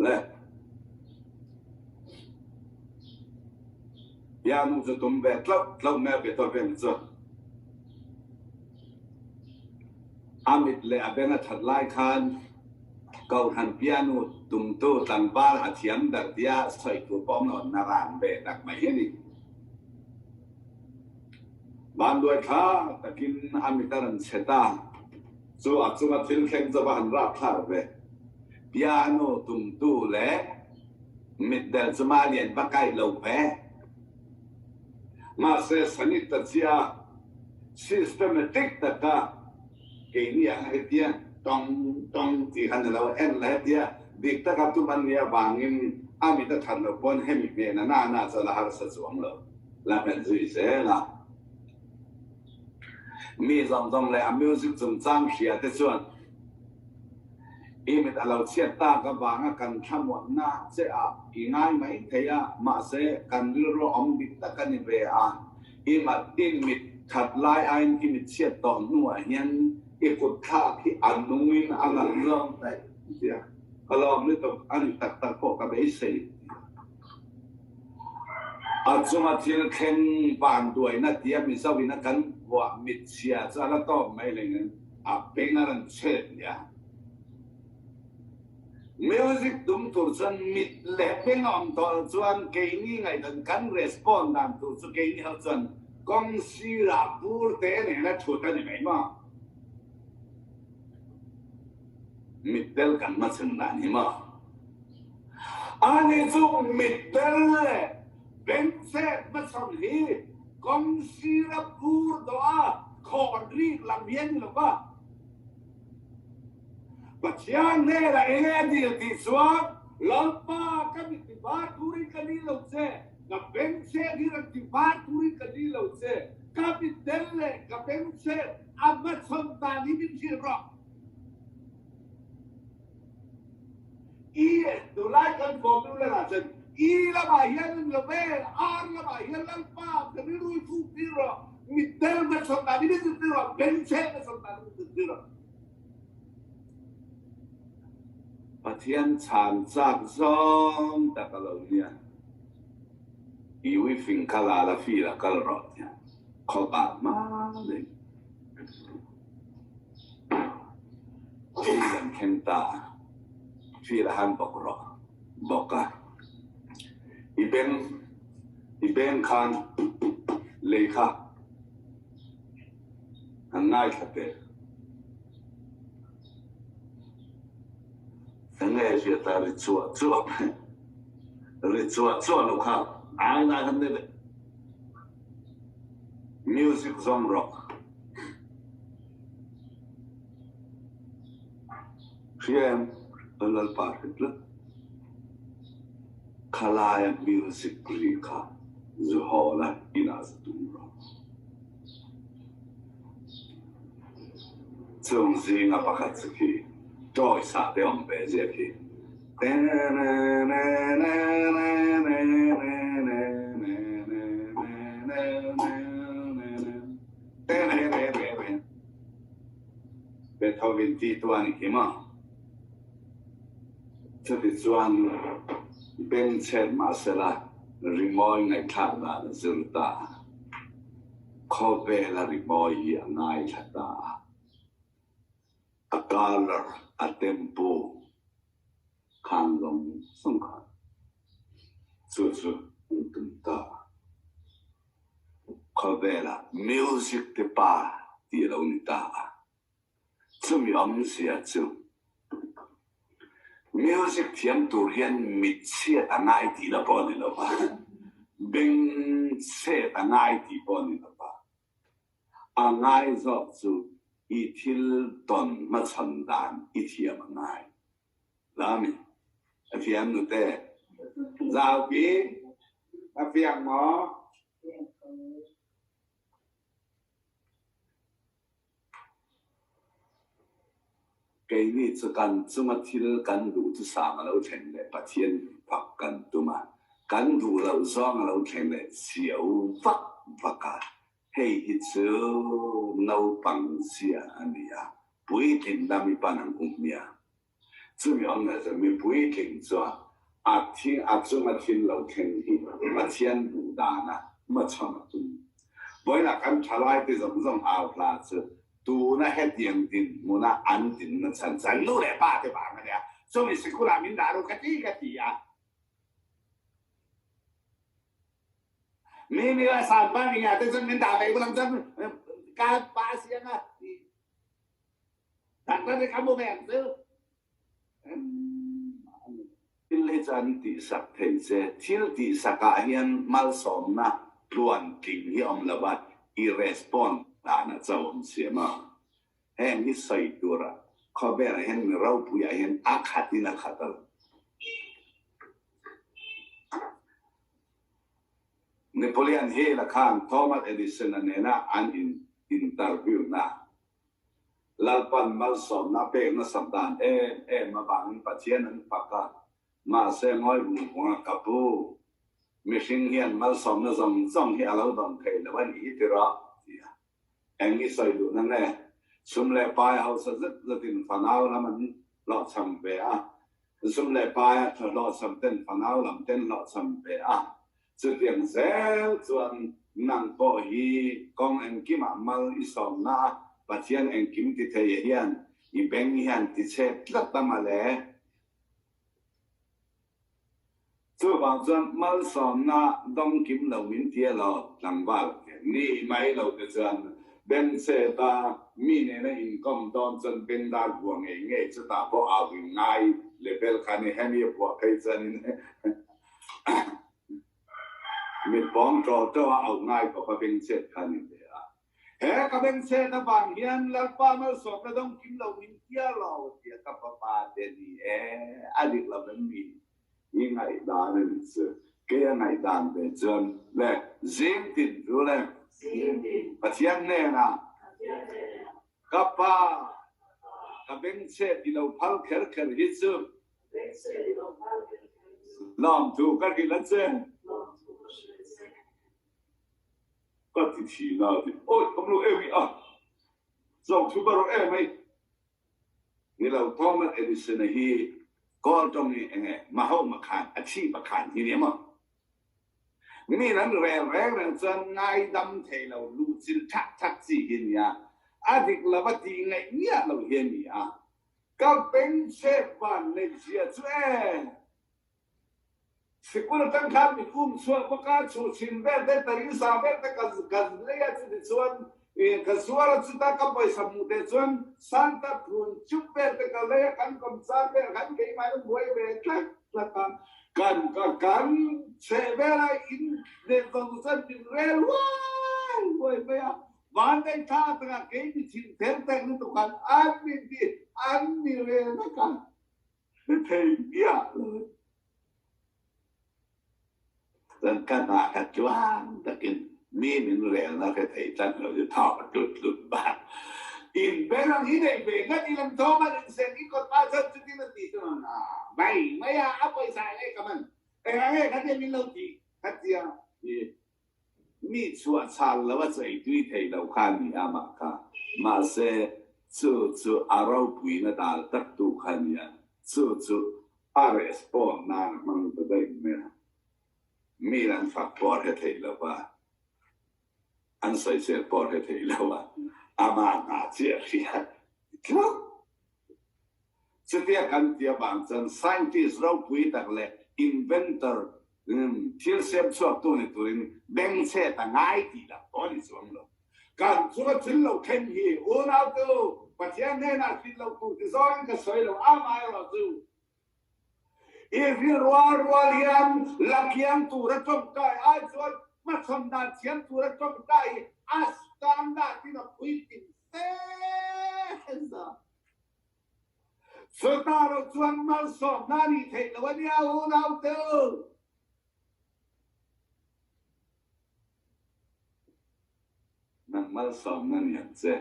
Le. Piano chu tum ve tlauh tlauh mai a Beethoven chu. A mit leh a beng a that lai khan Kohhran piano tumtu tlangval a thiam ber tia sawi tur pawh awm lo na ran ve tak mai hi a ni. Vanduai tha takin a mit a rawn chhe ta chu a chunga thil thleng chu va han rapthlak ve. Piano tumtu leh mitdel chu mahni an va kaih lo ve. Mahse sanit ta chia systematic taka Keini ang hetia tawng tawng tih kha ni lo, en la hetia dik taka tum an nih avangin a mit a that loh pawn hemi hmehna na na chu a la harsa chuang lo, la hmet zui zel a. Mi zawng zawng leh a music chungchang hria te chuan i mit a lo chhiat tak avanga kan thlamuanna che ah i ngai mai thei a, mahse kan rilru awm dik tak a ni ve a. I mat in mit that lai aiin i mit chhiat tawh hnuah hian i kut thlak hi a nungin a nalh zawng daih tia ka lawm lutuk a ni tak tak pawh ka beisei tia. A chunga thil thleng vanduaina tia Mizo in a kan vuah mit chhia chu a la tawp mai lengin a beng a rawn chhet nia. Music tum tur chuan mit leh beng a awm tawh loh chuan keini ngaihdan kan respond dan tur chu keini ho chuan kawng sirah bur te nena thut a ni mai maw? Mittel kan hmachhan dan hi maw? Ani chu mittel leh bengchhet hmachhan hi kawng sira bur dawh a khawn rik lam hi a ni lo va. Pathian hnenah enge a dil tih chuan, Lalpa, ka mit ti var turin ka ni lo che, ka bengchhet hi rawn ti var turin ka ni lo che, ka mittel leh ka bengchhet a hmachhawn dan hi min hrilh rawh. I tunlai kan formula ah chuan I lamah hian an lo ve, R lamah hian Lalpa ka rilru i fuk tir rawh, mitdel hmachhawn dan hi min zirtir rawh, bengchheng hmachhawn dan hi min zirtir rawh. Pathian chhan chak zawng tak a lo nia. I ui fing kha la la feel a kal rawh tia khawpa hma deuh. Thil an thleng ta a, feel a han bawk rawh bawk a. I beng, i beng khan lei kha an ngaithla teh. Enge hriat a ri chuah chuah mai, ri chuah chuah lo kha ai lai han nei leh. Music zawng rawh. Hria em? Lalpa hre tlat. Khalaia music ri kha zu haw la inah za tum rawh. Chung zinga pakhat chu khi toys ah te awm ve zia khi. Beethoven tih tu a ni khi maw? Chutichuan bengchhet mahsela rimawi ngaihthlak dan a zir ta a, khawvela rimawi hi a ngaithla ta a, a colour, a tempo khan zawng zawng khan chu chu an tum ta a. Khawvela music te pa tih a lo ni ta a. Chumi awmzia chu music thiam tur hian mit chhiat a ngai tih la pawh a ni lo va, beng chhet a ngai tih pawh a ni lo va. A ngai zawk chu i thil tawn hmachhawn dan i thiam a ngai. Lami, a fiam nute. Zaupi, a fiang maw? Keini chu kan chunga thil kan duh chu sang a lo thleng leh Pathian fak kan tum a, kan duh loh zawng a lo thleng leh chiau vak vak a, hei hi chu naupang zia a ni a, puitling lam i pan ang u hmiang. Chumi awm leh chuan mi puitling chuan a thi a chunga thil lo thleng hi Pathian duh dana hmachhawn a tum. Vawiinah kan thalai te zawng zawng au hla chu tuna hetiang dinhmuna an dinna chhan chuan nu leh pa te vang a nia, chumi sikul ah min dah ru ka ti ka ti a. Mi mi la san pa mi te chuan min dah ve kulang chuan ka pa siang a. Thil hi chuan tihsak thei che. Thil tihsak ah hian malsawmna tluan tling hi awm lo a, i respond dan a cho awm siam a. Heng hi sawi tur ah khawvel ah hian mi ropui ah hian a khat in a khat a lo. Napoleon Hill-a khan Thomas Edison-a nena an in interview na Lalpan malsawmna a pek nasat dan em em avangin Pathian an fak a, mahse ngawi vung vung a, Ka pu, mihring hian malsawmna zawng zawng hi a lo dawng thei lo a nih hi ti rawh, ti a. Eng i sawi duhna nge? Sum leh pai hausa zet zetin fanau lam an hlawhchham ve a, sum leh paia hlawhchham ten fanau lam ten hlawhchham ve a, Chutiang zel chuan nang pawh hi kawng engkimah mal i sawmna a, Pathian engkim ti thei hian i beng hian ti chhe tlat a male. Chuvang chuan malsawmna dawng kim lo min ti elaw tlangval ni mai lo te chuan. Bengchheta mi nena inkawm dawn chuan bengdar buah ngei ngei chutah pawh au in ngai level kha ni hemi a buah phei chuanin mit pawng ṭaw ṭaw a auh ngai khawp a bengchhet kha ni ve a. He ka bengchhet avang hian Lalpa malsawmna dawng kim lo min tia lo tia ka fapa te ni e a dik lo em mi? I ngaihdan a nih chu. Kei a ngaihdan ve chuan le zing tin chu le Pathian hnenah ka pa ka bengchhet i lo phal kher kher hi chu lawmthu ka hrilh a che. Ka ti thin a ti. Awi awm lo em i a zawng thu ka rawh em ai. Ni lo Thomas Edison-a hi Kawl tawng hi enge Mahoma khan a chhip a khan hi ni emaw? Min an rel reng reng chuan ngaidam thei lo luhchilh thak thak chi hi nia, a dik lo a tih ngaih miah lo hi a ni a. Ka bengchhet van neih zia chu e! Sikul atang khan mi kum chhuah bawk a, chhuh chhin vel te, tarisa vel te ka ka lei a, chuti chuan ka zuar a, chuta ka pawisa hmuh teh chuan Santa phun chup vel te ka lei a, kan kawmchar vel khan keimah in buai ve tlat tlat a, kan ka kan chheh vel a in leh zawng chuan min rel huai huai mai a, vandaih thla atanga kei mi thin ther tek lutuk khan an min ti an mi rel vek a. Hre thei miah lo. Chuan ka hna kha tluang takin mi min relna hre thei tlat lo chu thau a tlut tlut bak. In ber ang hi nei ve ngat i lam thawm a rinsen i kawt pa chuan chutin a ti chuan a mai mai a, a pawisa eng nge ka man eng ang nge khatia min lo tih khatia i Mi chhuah chhal lo a chei tui thei lo kha a ni a mah kha. Mahse, chu chu a ropuina dal tak tu kha a ni a, chu chu a respond nan a hmang ta daih mai a. Mi an fak pawh a hre thei lo va, an sawisel pawh a hre thei lo a, amah hna chiah a hria tluk. Chutia kan ti avang chuan scientist ropui tak leh inventor thil siam chhuaktu ni turin bengchhet a ngai tih lah pawh a ni chuang lo. Kan chunga thil lo thleng hi unautu Pathian hnenah hrilh lo tur ti zawngin ka sawi lo, amaherawhchu i hrilh rual rual hian la kiang tura tawngtai ai chuan hmachhawn dan thiam tura tawngtai hi a standard in a puitling fe zawk. Chutah lo chuan malsawmna a nih theih loh a nia unaute u. Nang malsawmna ni ang che.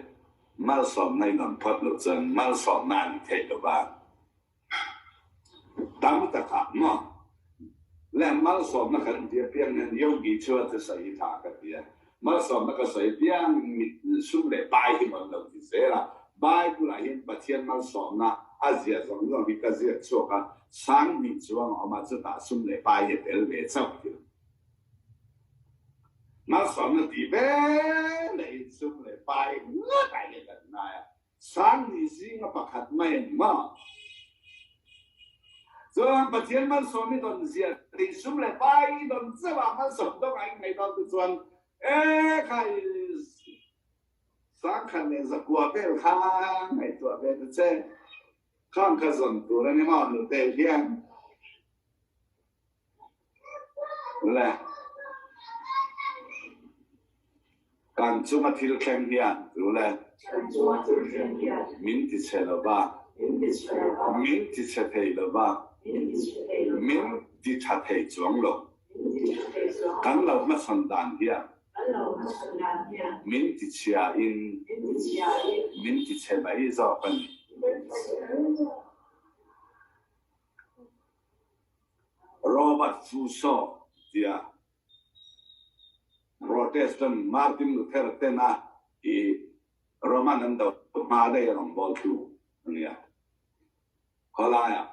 Malsawmna i dawn phawt loh chuan malsawmna a nih theih lo va. Tam takah maw le malsawmna kan ti apiang hian Yogi chu a thusawi hi tha ka ti a. Malsawmna ka sawi apiang mit sum leh pai hi mawn lo ti zel a. Bible ah hian Pathian malsawmna a zia zawng zawng hi ka ziak chhuak a, sanghnih chuang a awm a, chutah sum leh pai hi a tel ve chauh thil. Malsawmna ti ve leh in sum leh pai ngawt ah hian kan ngai a. Sanghnih zinga pakhat mai a ni maw? Chuan Pathian malsawm i dawn zia tih sum leh pai i dawn zeuh ah malsawm dawng ah i ngaih dawn te chuan e khai sangkhat leh zakua vel kha ngaihtuah ve ta che. Khang kha zawn tur a ni maw nute hian? Le kan chunga thil thleng hian chu le min ti chhe lo va, min ti chhe thei lo va, min ti tha thei chuang lo. Kan lo hmachhawn dan hian min ti chhia in min ti chhe mai zawk a ni. Robert Fuso tia Protestant Martin Luther tena i Roman an do hma daih a rawngbawltu a nia. Khawlaiah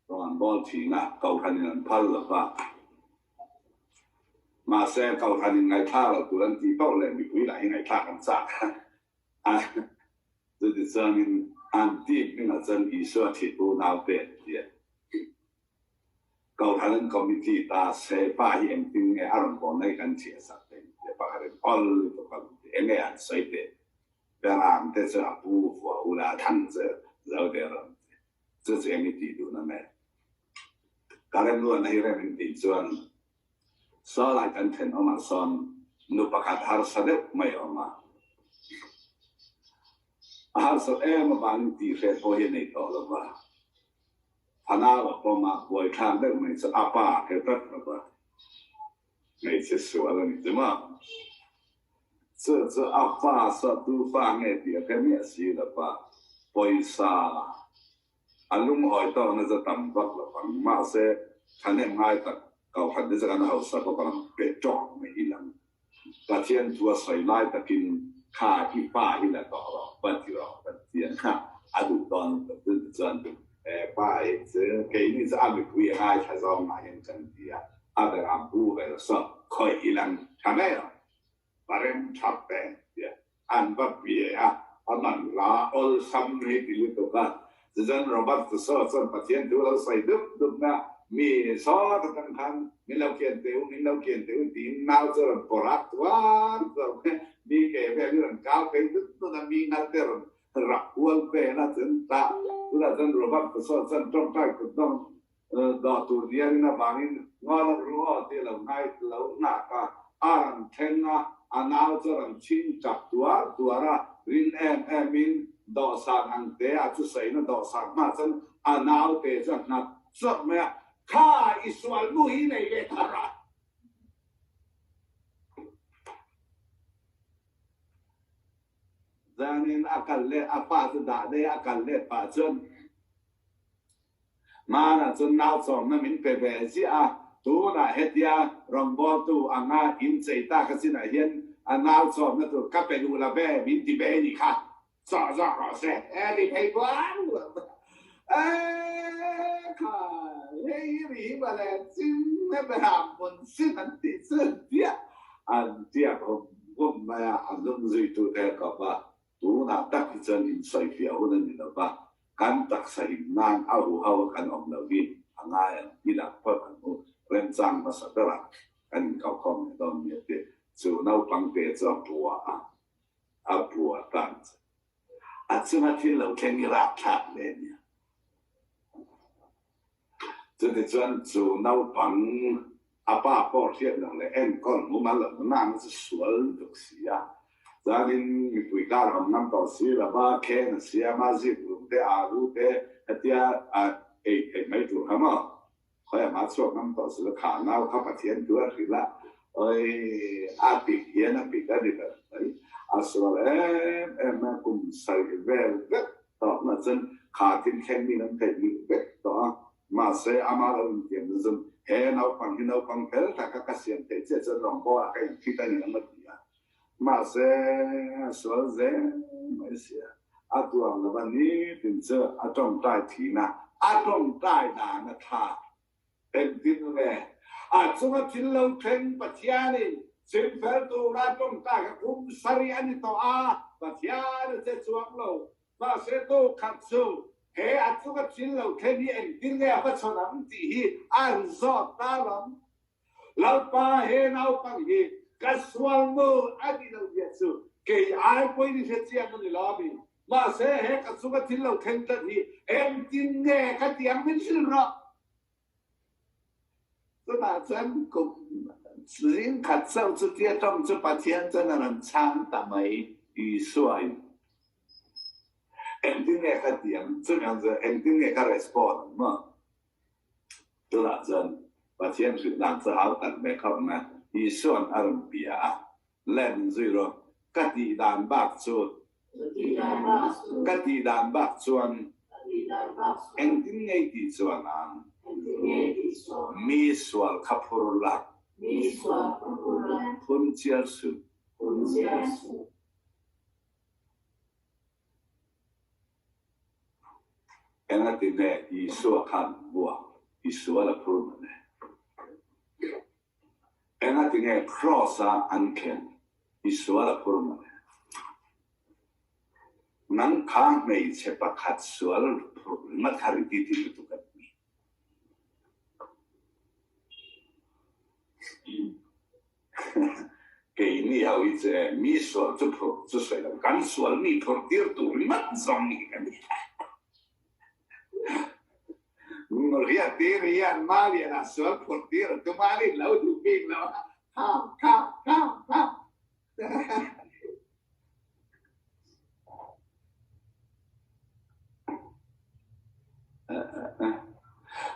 rawn an bawl thin a, Kohhranin an phal lo va. Mahse, Kohhranin ngaihthlak lo tur an tih poh leh mipui lah hi ngaihthlak an chak a. Chutichuanin an team hmingah chuan Isua thih unaute an ti a. Kohhran an committee ta se pa hi engtin nge a rawn bawl na hi kan thiah sak thei ti a pakhat in awl lutuk a ti enge an sawi teh. Beram te chu a pu vua ula a thang chu zo der ang ti. Chu chu eng i tih duhna nge? Ka remruatna hi rem in tih chuan sawlai kan thenawmah sawn nu pakhat harsa deuh mai a awm a. A harsat em avangin tihhreh pawh hi a nei tawh lo va. Fanau a pawm a, buaithlak deuh mai chu a pa a hre tlat lo va. Hmeichhe sual a ni chu maw? Chu chu a fa sawhtu fa nge tih a hre miah si lo va, pawisa a lungawi tawkna chu tam vak lo vang. Mahse, thahnem ngai tak Kohhran te chu kan hausa bawk ang, pe tawk mai i lang. Pathian thu a sawi lai takin kha i pa hi la tawh rawh, va ti rawh kan ti ang kha a duh dawn lutuk chu tichuan he pa hi chu keini chu a mipui a ngaithla zawng ah hian kan ti a, a berah bu vel saw khawi i lang tha mai ang, va rem thap ve tia an va bia a, a man hla awlsam hi ti lutuk a, tichuan Robert Tusaw chuan Pathian thu a lo sawi dup dup na, mi sawt atang khan min lo kian teh u, min lo kian teh u tiin nau chu a rawn pawrh a, tuar tuar mai a, mi ke vel hi rawn kau phei dut dut a, mi ngal te rawn rak kual vel a, chuan tah tunah chuan Robert Tusaw chuan tawngtai kut dawng Dawh tur diarin avangin ngaw lo ru aw tih a lo ngai lo nghak a, a rawn thleng a, a nau chu a rawn chhing chak tuar tuar a, rin em em in dawhsan ang te a chu sawiin a dawhsan hma chuan a nau te chu a nghat chawrh mai a, Kha i sual nu hi nei ve thar a. Zanin a kal leh a pa chu dah daih a, a kal let pah chuan Hmanah chuan nau chawmna min pe ve ziah a, tunah hetia rawngbawltu anga inchei tak a chinah hian a nau chawmna tur ka pe duh la ve min ti ve ni kha chawh zawk rawh se e ti phei kual e kha hei ri hi mawle ching he berah hmun sin an tih chu an tiah an tiak hum hum mai a, a hnung zuitute a kawp a. Tunah tak hi chuan insawifiah hun a ni lo va, kan taksa him nan a huho a kan awm lo hi a ngai ang i lang phawt ang u. Remchang hmasa berah kan inkaukhawm leh dawn nia tih chu naupang te chu a bua a, a bua tan chu a chunga thil lo thleng i rapthlak hle nia. Chutichuan chu naupang a pa pawh hriat loh leh enkawl mumal loh nana chu sual lutuk si a. Chuanin mipui kar awm ngam tawh si lo va, khen a siam a, zip rum te, alu te hetia ei theih mai tur kha maw? Khawi a hma chhuak ngam tawh si lo, kha nau kha Pathian tu a hrilh a, awi a pik hian a pik a ni ber mai. A sual em em a, kum sarih vel vek Tawkna chuan kha thil thleng min an theih ngilh vek tawh a, mahse ama lo intiam na zum he naupang hi naupang fel taka ka siam theih chiah chuan rawngbawlah ka inthit a ni ang a ti a, mahse a sual zel mai sia, a tuang lova nitin chu a tawngtai thin a, a tawngtai dan a thlak Engtin nge a chunga thil lo thleng Pathianin chimfel tura tawngtai kha kum sarih a ni tawh a, Pathian a che chuang lo. Mahse tawkhat chu he a chunga thil lo thleng hi engtin nge a va chhawn ang tih hi a han zawt ta lam. Lalpa he naupang hi ka sual nu a nih loh zia chu kei ai pawhin i hre chiang a ni lo a mi. Mahse he ka chunga thil lo thleng tlat hi engtin nge ka ti ang min hrilh rawh. Chutah chuan kum zing khat chauh chutia tawng chu Pathian chuan a rawn chhang ta mai Isua in engtin nge ka ti ang chumi ang chuan engtin nge ka respond ang maw? Tunah chuan Pathian hrilh dan chu hau tak ve khawp mai a, Isua'n a rawn bia a, Lem zui rawh, ka tih dan bak chu, ka tih dan bak chuan engtin ngei tih chuan ang, mi sual kha phur la, phun chiar suh. Engati nge Isua khan buak i sual a phur man e? Engati nge Kraws a an khen i sual a phur man e? Nang kha hmeichhe pakhat sual phurh ringawt kha ri ti ti lutuk a ni. Keini. Keini ho hi chu e, mi sual chu phurh chu sawi lo, kan sual mi phurh tir tur ringawt zawng hi kan ni. Riat tir hian Maliana sual phurh tir a tum a, a rin lo duh bik lo a, kha kha kha kha.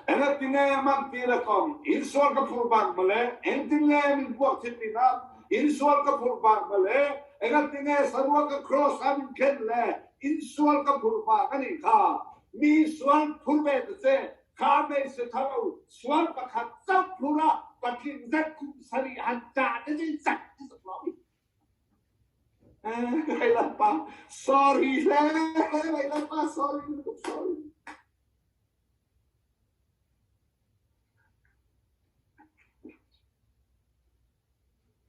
Engtin nge man tir a kawm? Insual ka phur bak mawle. Engtin nge min buak thin min a? Insual ka phur bak mawle. Engtin nge saruak ka cross a min khen le? Insual ka phur bak a nih kha. Mi sual phur ve ta che. Kha hmeichhe tha lo sual pakhat chauh phur a patling zet kum sarih han ṭah te chu in chak ti zawk lo mi. Lailampa sorry hle Lailampa sorry lutuk sorry.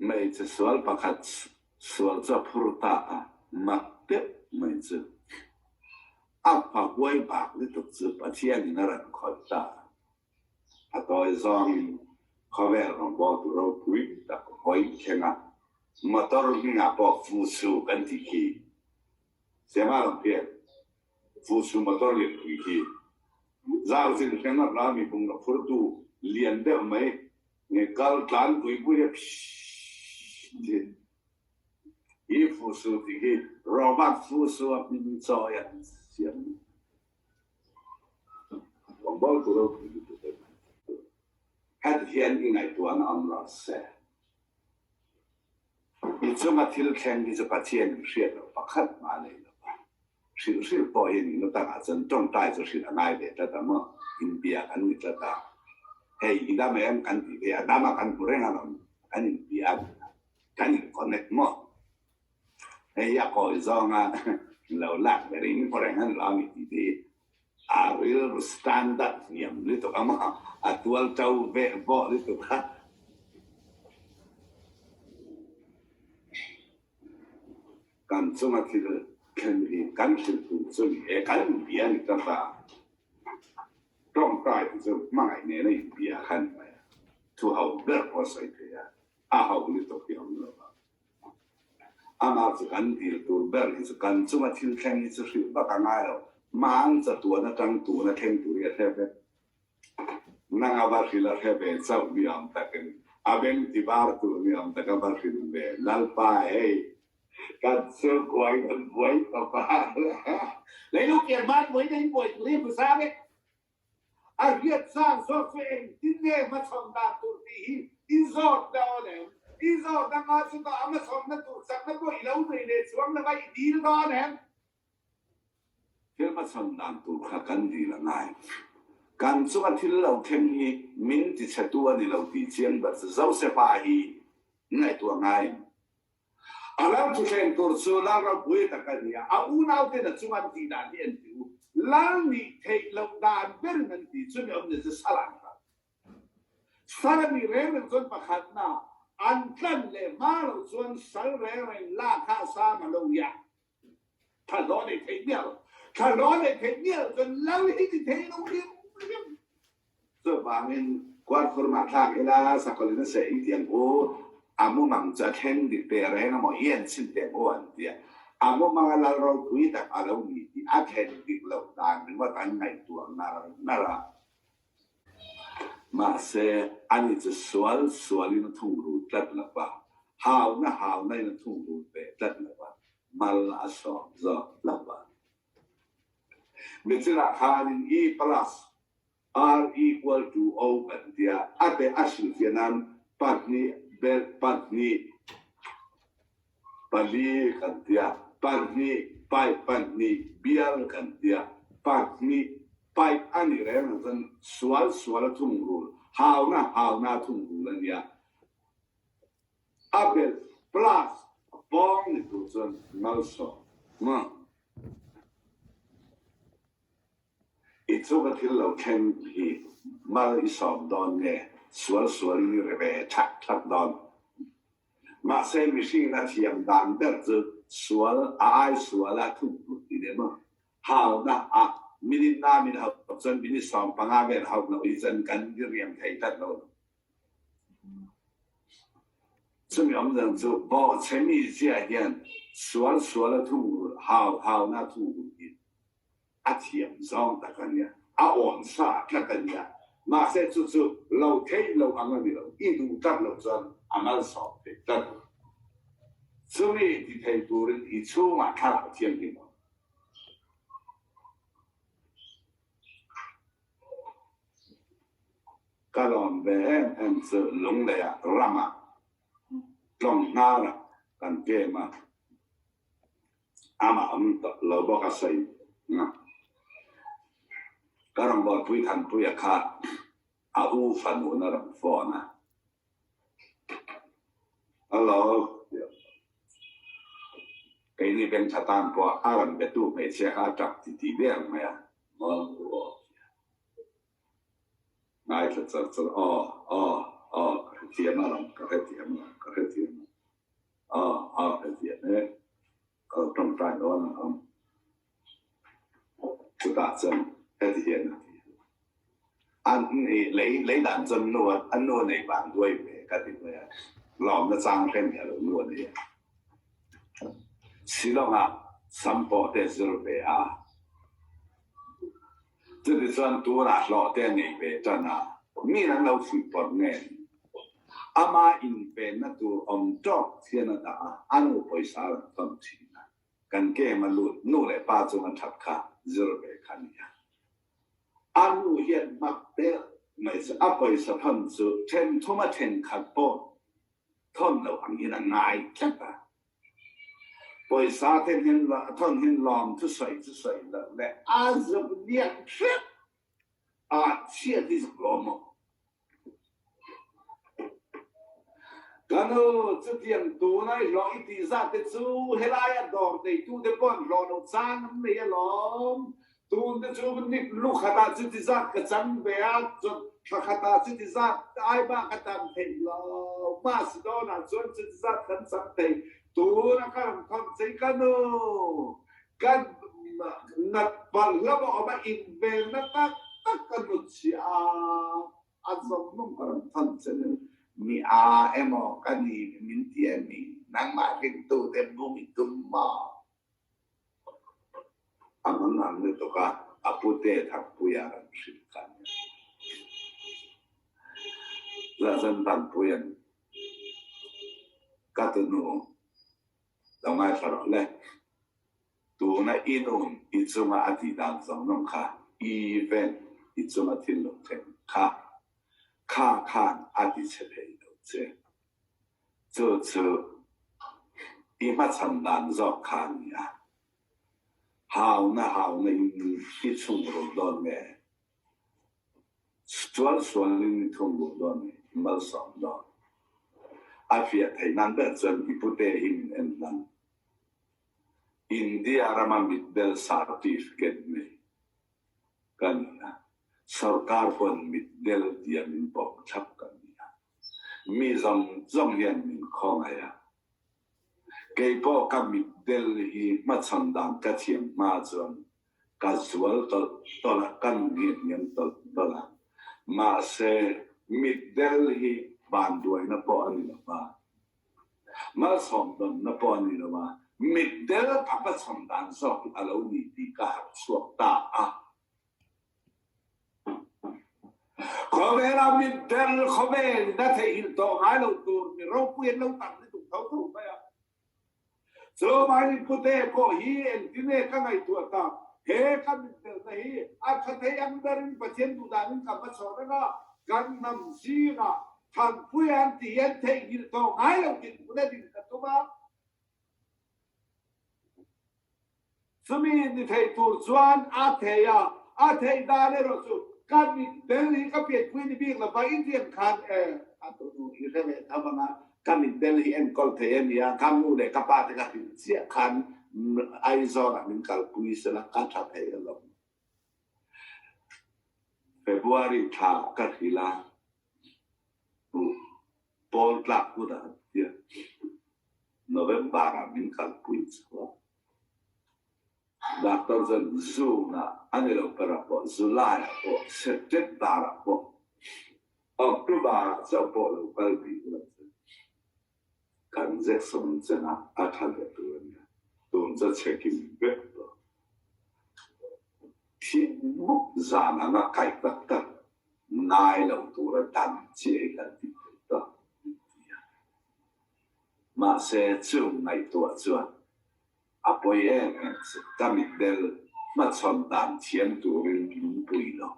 Hmeichhe sual pakhat sual chu a phur ta a, mak deuh mai chu a pa huai bak lutuk chu Pathianin a rawn khawih ta a. A tawi zawngin khawvel rawngbawltu ropui tak vawi thleng a, motor hmingah pawh Fusu kan tih khi Sema ram hian Fusu motor lianpui khi zau chin thleng a hla mi bungraw phurtu lian deuh mai nge kal tlan pui pui a pshhh hi Fusu tih hi Robert Fusu a hming chawi an siam. Rawngbawltu ropui lutuk em? Het hian i ngaihtuahna awm rawh se. I chunga thil thleng hi chu Pathian in hriat loh pakhat mah a nei lo va. Hrilh hrilh pawh hi nihna takah chuan tawngtai chu hrilh a ngai ve tlat a maw? Inbia kan ni tlat a. Hei i dam em kan tih ve a dam a kan hmu reng alawm kan inbia a ni a. Kan in connect maw? Hei a kawi zawnga lo lak ber in kawreng an lo ami tih hi a rilru standard hniam lutuk a maw a tual to veh vawh lutuk a. Kan chunga thil thleng hi kan hrilh tur chu ni e, kan bia ni ta ta. Tawngtai te chu hmangaih nena inbia kha ni mai a, thu ho ber pawh a sawi thei a, a ho lutuk hi a awm lo va. Amah chu kan dil tur ber hi chu kan chunga thil thleng hi chu hrilh vak a ngai lo. Hmang chatuan atang tuna thleng tur hi a hre vek. Nang a va hrilh a hre ve chauh ni awm takin a beng ti var tur ni awm tak a va hrilh ve. Lalpa hei kan chu kuai kan buai tawp a. Leilung kian hman buai na in buai tur hi hmu sang e. A riat zan zawk chu engtin nge hmachhawn dan tur tih hi i zawt dawn em? I zawt anga chutah a hmachhawnna tur chakna pawh i lo nei leh chuang lova i dil dawn em? Thil hmachhawn dan tur kha kan dil a ngai. Kan chunga thil lo thleng hi min tichhetu a ni lo tih chiang ber chu Josefa hi ngaihtuah ngai em? A ram thutthleng tur chu Lal ropui tak a ni a, a unauten a chung an tih dan hi an ti u. Lal nih theih loh dan berin an ti chu mi awm ni chu sal an ral. Sal a nih reng reng chuan pakhatna an tlan leh hma loh chuan sal reng reng lak kha a sang a lo ia. Thla hlawh neih theih miah lo. Thla hlawh neih theih miah loh chuan lal hi ni thei lo hrim hrim. Chuvangin kuarkhur mah thlak ila sakawlin a seh i tiang u, a mumang chu a thleng dik teh reng a maw i en chhin teh u an ti a. A mumang a lal ropui tak a lo ni tih a thlen dik loh dan ringawt an ngaihtuah ngar ngar a. Mahse, ani chu sual sualin a thungrul tlat lo va, hauna haunain a thungrul ve tlat lo va, mal a sawm zawk lo va. Michillah khanin E plus R equal to O kan tia, a te a hrilhfiah nan pahnih belh pahnih pali kan tia, pahnih paih pahnih bial kan tia, pahnih paih a nih reng ang chuan sual sual a thungrul, hauna hauna a thungrul a nia. A belh plus bawng ni tur chuan malsawm maw? I chunga thil lo thleng hi mal i sawm dawn nge sual sual in i re ve thak thak dawn? Mahse mihringin a thiam dan ber chu sual a ai sual a thuk tut ti leh maw? Hauna a minute na min hauh chuan minute 15 vel hauh loh hi chuan kan diriam thei tlat lo. Chumi awmzia chu bawhchhe mi zia hian sual sual a thungrulh, hau hauna thungrulh hi a thiam zawng tak a nia, a awn sa tlat a nia. Mahse chu chu lo theih lo ang a ni lo, i duh tlat loh chuan a malsawm thei tlat lo. Chumi ti thei turin i chhungah thlarau thianghlim a awm. Ka lawm ve em em chu Lungleiah ramah tlawng hnarah kan kem a, amah awm tawh lo bawk a sawi nga. Ka rawngbawlpui Thanpuia kha a u fanu na rawn phone a. Hello. Keini beng tha tan pawh a rawn betu hmeichhia kha a tap ti tih ber mai a. Ngaithla char char aw aw aw ka hrethiam a lam ka hrethiam a lam ka hrethiam a aw aw hrethiam e ka lo tawngtai dawn ang ang chutah chuan heti hian a ti an i lei lei dan chuan nu a nu nei vang duai ve ka ti mai a lawmna chang hre miah lo nu a nei a Shillong-ah sam pawh te zir ve a. Chutichuan tunah hlawh te a nei ve tan a, mi an lo fuihpawrh nge ni? Ama invenna tur awm tawk hian a dah a, a nu pawisa a rawn thawn thin a. Kan game a lut nu leh pa chunga that kha zir ve kha a ni a. A nu hian hmak deuh mai chu a pawisa thawn chu then thuma thenkhat pawh thawn lo angin a ngai tlat a. Pawisa te hian thawn hian lawm chu sawi chu sawi loh leh a zuk lian hrep a chhiat hi zuk lawm maw? Ka nu chutiang tuna i hlawh i tih zat te chu helaia dawr neitu te pawh an hlawh lo chang an nei alawm. Tun te chu lu khatah chuti zat ka chang ve a, chuan thla khatah chuti zat ai bak ka tam theih lo. Macedonia chuan chuti zat kan chang thei. Tuna ka rawn thawn chei ka nu, ka nat palh hlauh a awm a, invenna tak tak ka hnutchhiah a, a zawng nawng ka rawn thawn che ni. Mi a emaw ka ni min ti em ni? Nangmah ringtute bung i tum maw? A hmang ang lutuk a, a pute Thangpuia rawn hrilh kha a ni. Zahzan Thangpuia'n ka tunu lo ngaithla rawh le, tuna i nun i chunga a tih dan zawng zawng kha even i chunga thil lo thleng kha, kha khan a ti chhe thei lo che. Chu chu i hmachhan dan zawk kha a ni a, hauna hauna in i chhung rulh dawn nge? Sual sual in i thung rulh dawn nge? I malsawm dawn. A fiah theih nan ber chuan i pute hi min en hlan. India rama mitdel certificate nei ka ni a, sorkar pawn mitdel tia min pawm thlap ka ni a. Mi zawng zawng hian min khawngaih a, kei pawh ka mitdel hi hmachhawn dan ka thiam hma chuan ka zual tawlh tawlh a, ka nun hi a hniam tawlh tawlh a. Mahse, mitdel hi vanduaina pawh a ni lo va, malsawmdawnna pawh a ni lo va, mitdel ka hmachhawn dan zawk hi a lo ni tih ka harh chhuak ta a. Khawvela mitdel khawvelin a theihnghilh tawh ngai lo tur mi ropui an lo tam lutuk tho tho mai a. Chuvangin pute pawh hi engtin nge ka ngaihtuah tak? He ka mitdelna hi a tha thei ang berin Pathian duhdanin ka hma chhawn reng a, kan hnam zingah Thanpuia an tih hian theihnghilh tawh ngai lo dinhmun a din ka tum a. Chumi ni thei tur chuan a thei a, a theih dan erawh chu ka mitdel hi ka pianpui ni bik lo va, Indian khan e a tunu i hre leh tho ang a, ka mitdel hi enkawl thei a nia, ka nu leh ka pa te ka hrilh chiah khan Aizawl-ah min kalpui sela ka tha thei alawm. February thla ka hrilh a, Pawl tlak hunah an ti a, November-ah min kalpui chho a. Doctor chuan June-ah a ni lo berah pawh, July-ah pawh, September-ah pawh, October-ah chauh pawh lo kal bik lo chu. Kan Jackson chena a tha leh tur a nia. Tun chu a chhe kim vek tawh. Thih mup zan anga kaih tak tak ngai lo tura dan chi hi kan ti thei tawh an ti a. Mahse chung ngaihtuah chuan a pawi em em chu ka mitdel hmachhawn dan thiam turin min pui lo.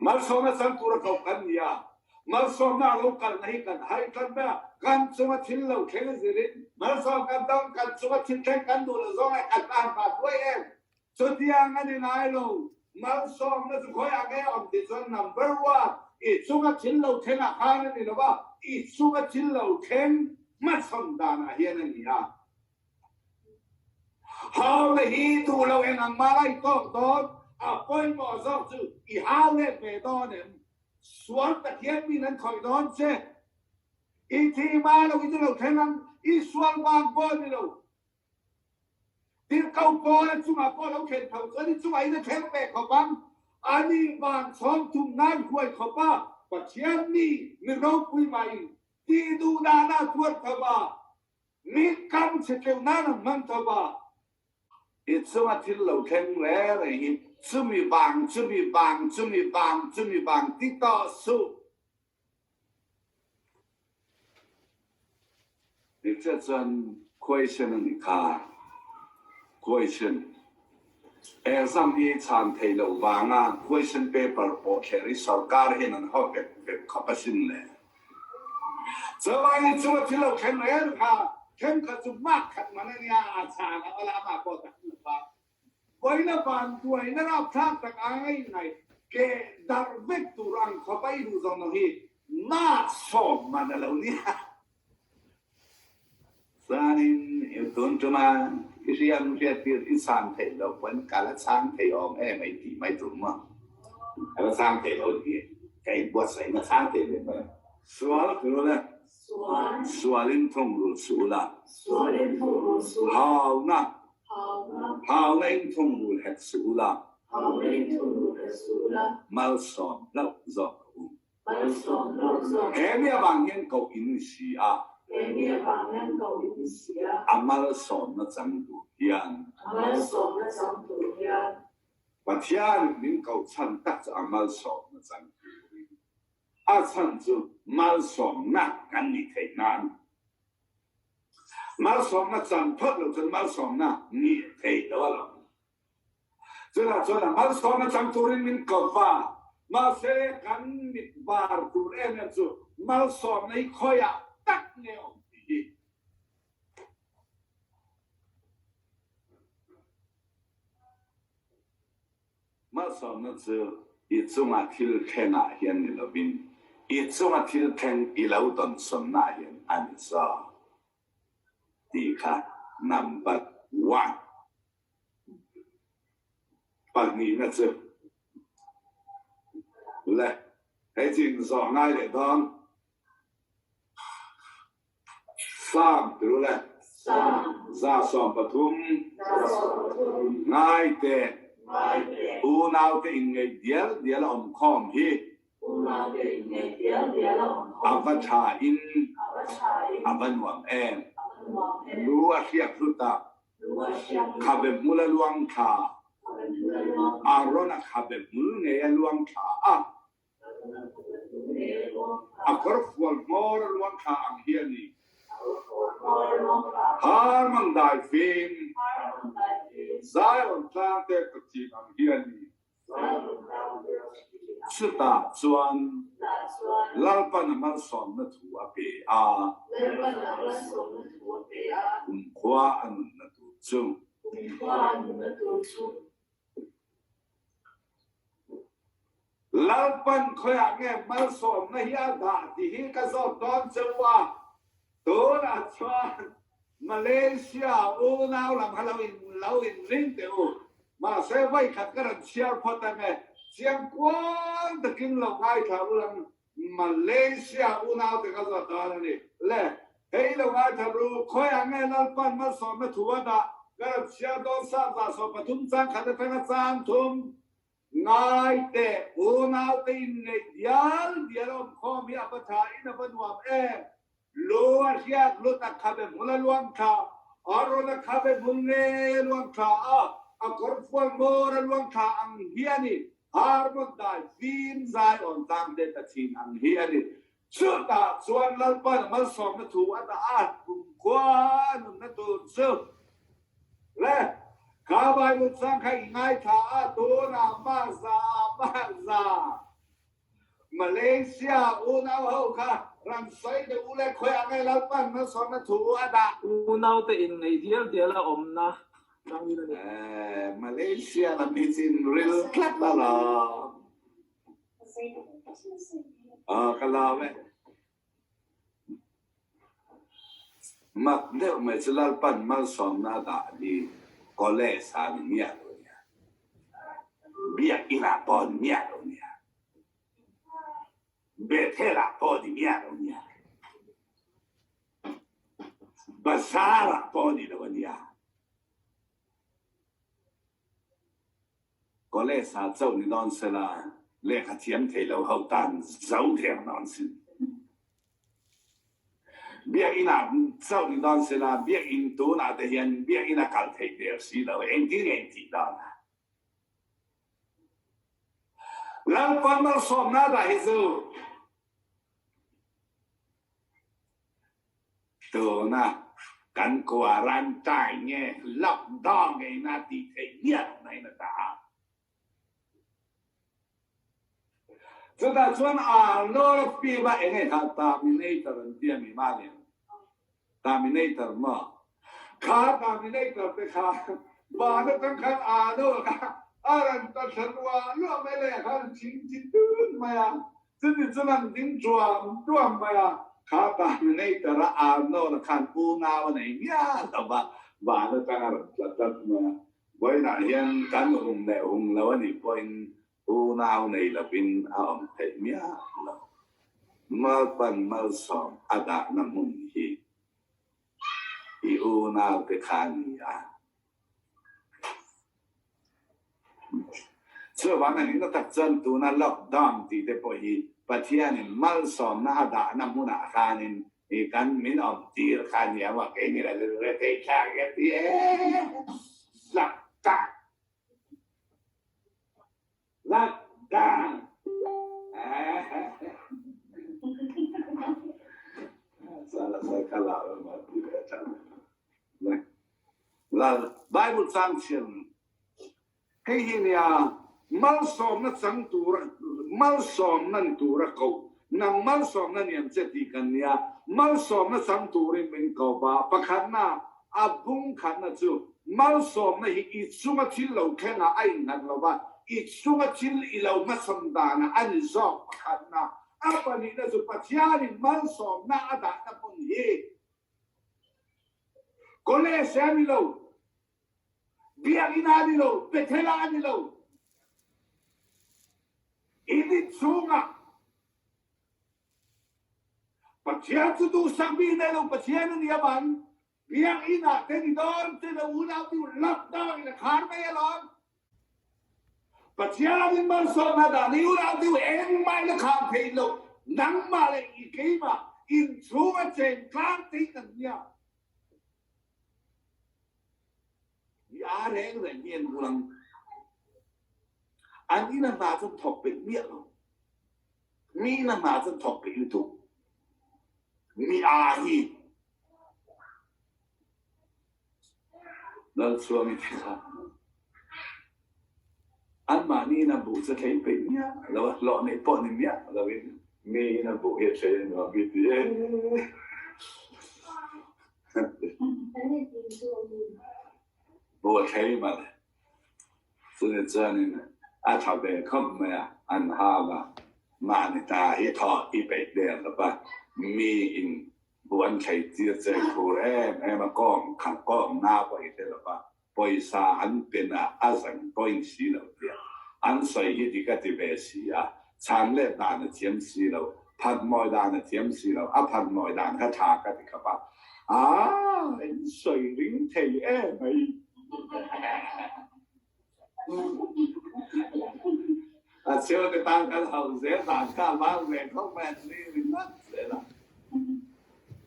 Malsawmna chan tura koh kan ni a, malsawmna a lo kalna hi kan hai tlat mai a, kan chunga thil lo thleng zirin malsawm kan dang, kan chunga thil thleng kan duh lo zawng leh kan hlan vah duai em? Chutiang a ni ngai lo, malsawmna chu khawiah nge awm tih chuan number one, i chunga thil lo thleng ah khan a ni lo va, i chunga thil lo thleng hmachhawn danah hian a ni a. Hau na hi duh lo eng ang mah lai tawk dawn, a pawimawh zawk chu i hau let ve dawn em? Sual Pathian min an khawih dawn che. I thi hma lo in i lo thleng ang, i sual vang pawh a ni lo. Tirhkoh pawl a chungah pawh a lo thlen tho chuan i chungah in a thleng ve khawp ang. Ani vang chhawng thum nan huai khawp a, Pathian mi mi ropui mahin tih duh dan a tuar tho a. Mi kam chhe tleuh nan an hmang tho a. I chunga thil lo thleng reng reng hi chumi vang, chumi vang, chumi vang, chumi vang ti tawh suh. Dikchiah chuan question a ni kha. Question. Exam hi chhan theih loh vanga question paper pawh thler hi sorkar hian an haw vek vek khawp asin le. Chuvangin chu a thil lo thleng reng kha thenkhat chu mark khat man a nia, a chhan a awla amah pawh tak lo va. Vawiina van duaina rapthlak tak anga inngaih keh darh vek tur ang khawp a i duh zawng lo hi mark sawm man a lo nia. Chuanin i tun tuma i hriam hriattir i chhan theih loh pawn ka la chhang thei awm em ei tih mai tur maw? Ka la chhang thei lo tih ka inbuatsaih na chhang thei ve mai. Sual tur le sualin thungrul suh la, hauna hauna in thungrul hek suh la, malsawm hlauh zawk ka um. He mi avang hian koh in ni si a. A malsawmna chang tur hian. Pathian min koh chhan tak chu a malsawmna chang turin a chhan chu malsawmna kan nih theih nan. Malsawmna chan phawt lo chuan malsawmna nih theih lo a lo. Chutah chuan a malsawmna chang turin min ko va, mahse kan mit var tur em em chu malsawmna hi khawiah tak nge awm tih hi. Malsawmna chu i chunga thil thlengah hian ni lovin i chunga thil thleng i lo dawnsawnnaah hian a ni zawk tih kha number one. Pahnihna chu le hei chu inzawh ngai leh dawn. Sam turu le 113 ngai teh unaute inngeih dial dial a awm khawm hi a va tha in a va nuam em. Lu a hriak hlut a, khabe hmul a luang thla, Aaron-a khabe hmul ngei a luang thla a. A kawrfual hmawr a luang thla ang hi a ni. Har mang dai fim, Zion tlang te ka chin ang hi a ni. Chutah chuan Lalpan a malsawmna thu a pe a, kumkhua a nunna tur chu. Lalpan khawiah nge malsawmna hi a dah tih hi ka zawt dawn che u a, tunah chuan Malaysia unau lam kha lo in lo inring teh u. Mahse vawikhat ka rawn chhiar phawt ang e, chiang kual takin lo ngaithla u lang Malaysia unau te ka zawt dawn a ni. Le, hei lo ngaithla ru, khawiah nge Lalpan malsawmna thu a dah? Ka rawn chhiar dawn 133 chang khat atanga chang thum ngai teh unau te inngeih dial dial awm khawm hi a va tha in a va nuam em? Lu a hriat lut a khabe hmul a luang thla, Aaron a khabe hmul nge a luang thla a, a kawrfual hmawr a luang thla ang hi a ni. Harmon dai fim zai awn tlang te ta thin ang hi a ni. Chutah chuan Lalpan malsawmna thu a dah a, kumkhua nunna tur chu le kha Bible chang kha i ngaithla a, tunah mahza mahza Malaysia unau ho kha ran sawi deuh u le khawi ang e Lalpan malsawmna thu a dah. Unau te inngeih dial dial a awmna changin a ni. Malaysia lam hi chin ril tlat alawm. Aw ka lawm e. Mak deuh mai chu Lalpan malsawmna a dah hi college ah ni miah lo nia. Biakinn ah pawh ni miah lo nia. Bethel ah pawh ni miah lo nia. Bazar ah pawh ni lo a nia. College ah chauh ni dawn sela lehkha thiam thei lo ho tan zo der dawn sin. Biakinn ah chauh ni dawn sela biakinn tunah te hian biakinn a kal thei der si lo engtin nge in tih dawn a? Lalpa malsawmna dah hi chu Tuna kan quarantine nge lockdown ngei na tih theih miah lo mai na ta a. Chutah chuan Arnold film ah enge kha Terminator an ti a mi mah le? Terminator maw? Kha Terminator te kha van atang khan Arnold kha a rawn ta thla luah luah mai le a khan ching chi tun mai a. Chumi chu lang ding tuam tuam mai a, kha Terminator a Arnold a khan unau a nei miah lo va, van atang a rawn tla tlat mai a. Vawiinah hian kan hum leh hum lo a nih pawhin unau nei lovin a awm theih miah lo. Malpan malsawm a dahna hmun hi i unaute kha a ni a. Chuvang a nihna tak chuan tuna lockdown tih te pawh hi Pathianin malsawmna a dahna hmunah khanin i kan min awm tir kha a nia maw keini la rilru thei thlak e ti e lockdown lockdown Bible chang chhiar hei hi nia malsawmna chang tura malsawmna ni tura koh nang malsawmna niam che tih kan nia malsawmna chang turin min ko va pakhatna a bung khatna chu malsawmna hi i chunga thil lo thlengah a innghat lo va i chunga thil i lo hmasawn danah a ni zawk pakhatna a pahnihna chu Pathianin malsawmna a dahna hmun hi College a ni lo, Biakinn a ni lo, Bethel a ni lo. In inchhungah Pathian chu duhsakmi nei lo Pathian a ni avang Biakinn ah te ni dawn te na unau tu lockdown in a khar mai alawm. Pathianin malsawmna dan i unau tu engmah in a khar thei lo, nangmah leh i keimah inchhung a cheng tlang tein an nia. I aa reng reng hi an ulang. An inn a hna cun thawk peih miah lo. Mi inn a hna cun thawk peih lutuk. Mi aa hi Lalchuang i thla. Anmah nih in a buh cu thlei peih miah lo a hlawh nih pawh ni miah lo in mi in a buh hi a thlei a nuam i ti ee. Bu a thlei male. Cuni cun in a tha ve khom mai a an hal a mah ni ta hi thawh i peih der lo va mi in bu an thlei tir che khur em em a kawng kha kawng na pawh i hre lo va pawisa an pen a a zang pawhin si lo tiah an sawi hi dik a ti ve si a chhan let dan a thiam si lo phat mawi dan a thiam si lo a phat mawi dan kha tha ka ti khap a aa in sawi ring thei em mai. A cheu te tan kan hauh zel dan kha a vang ve khawp mai an ni ringawt zel a.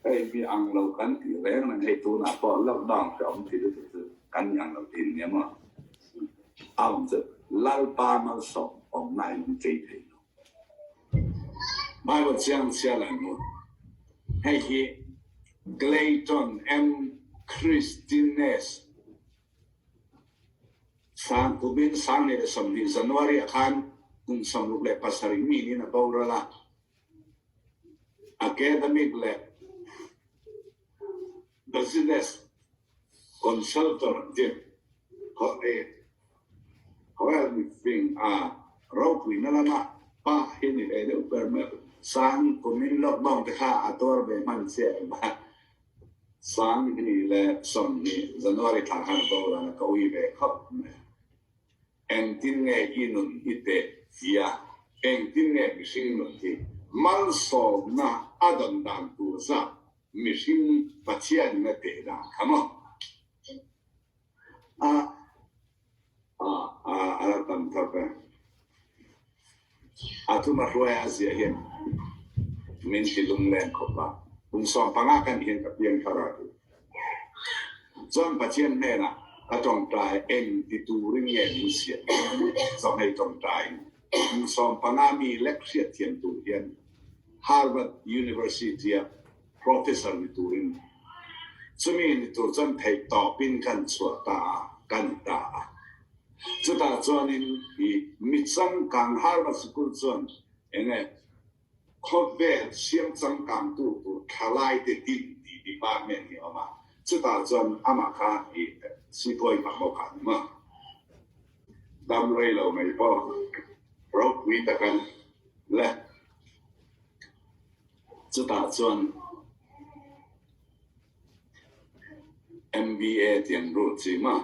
Hei mi ang lo kan tih reng reng hei tunah pawh lockdown hrehawm ti lutuk chu kan mi ang lo thin nia maw? A awm chu Lalpa malsawm awmna in an chei thei lo. Bible chiang chhiar ang u. Hei hi Clayton M. Christines Sang kumin 2020 January ah khan kum 67 mi niin a boral a. Academic leh Business Consultant te khawvel mifing a ropuina lama pa hi ni ve deuh ber mai. Sang kumin lockdown te kha a tuar ve hman chiah em a, 2020 January thla khan a boral a ka ui ve khawp mai. Engtin nge i nun i teh tia? Engtin nge mihring nun hi malsawmna a dawn dan tur zat mihring Pathianin a teh dan kha maw? A a a a la tam thawk e. A thuma hruai a ziah hian min ti lungleng khawp a. Kum 15 kan hian ka piang thar a ti. Chuan Pathian hnenah ka tawngtai eng ti turin nge min siam chawhmei tawngtaiin kum 15 mi lek hriat thiam tur hian Harvard University-a professor ni turin chumi ni tur chuan theih tawpin kan chhuah ta a, kan ta a. Chutah chuanin i mi changkang Harvard Sikul chuan enge khawvel siam changkangtu tur thalai te din tih department hi a awm a, chutah chuan amah kha i sipawi pah bawk a ni maw? Dam rei lo mai pawh ropui tak a ni le. Chutah chuan MBA tih an rul chi maw?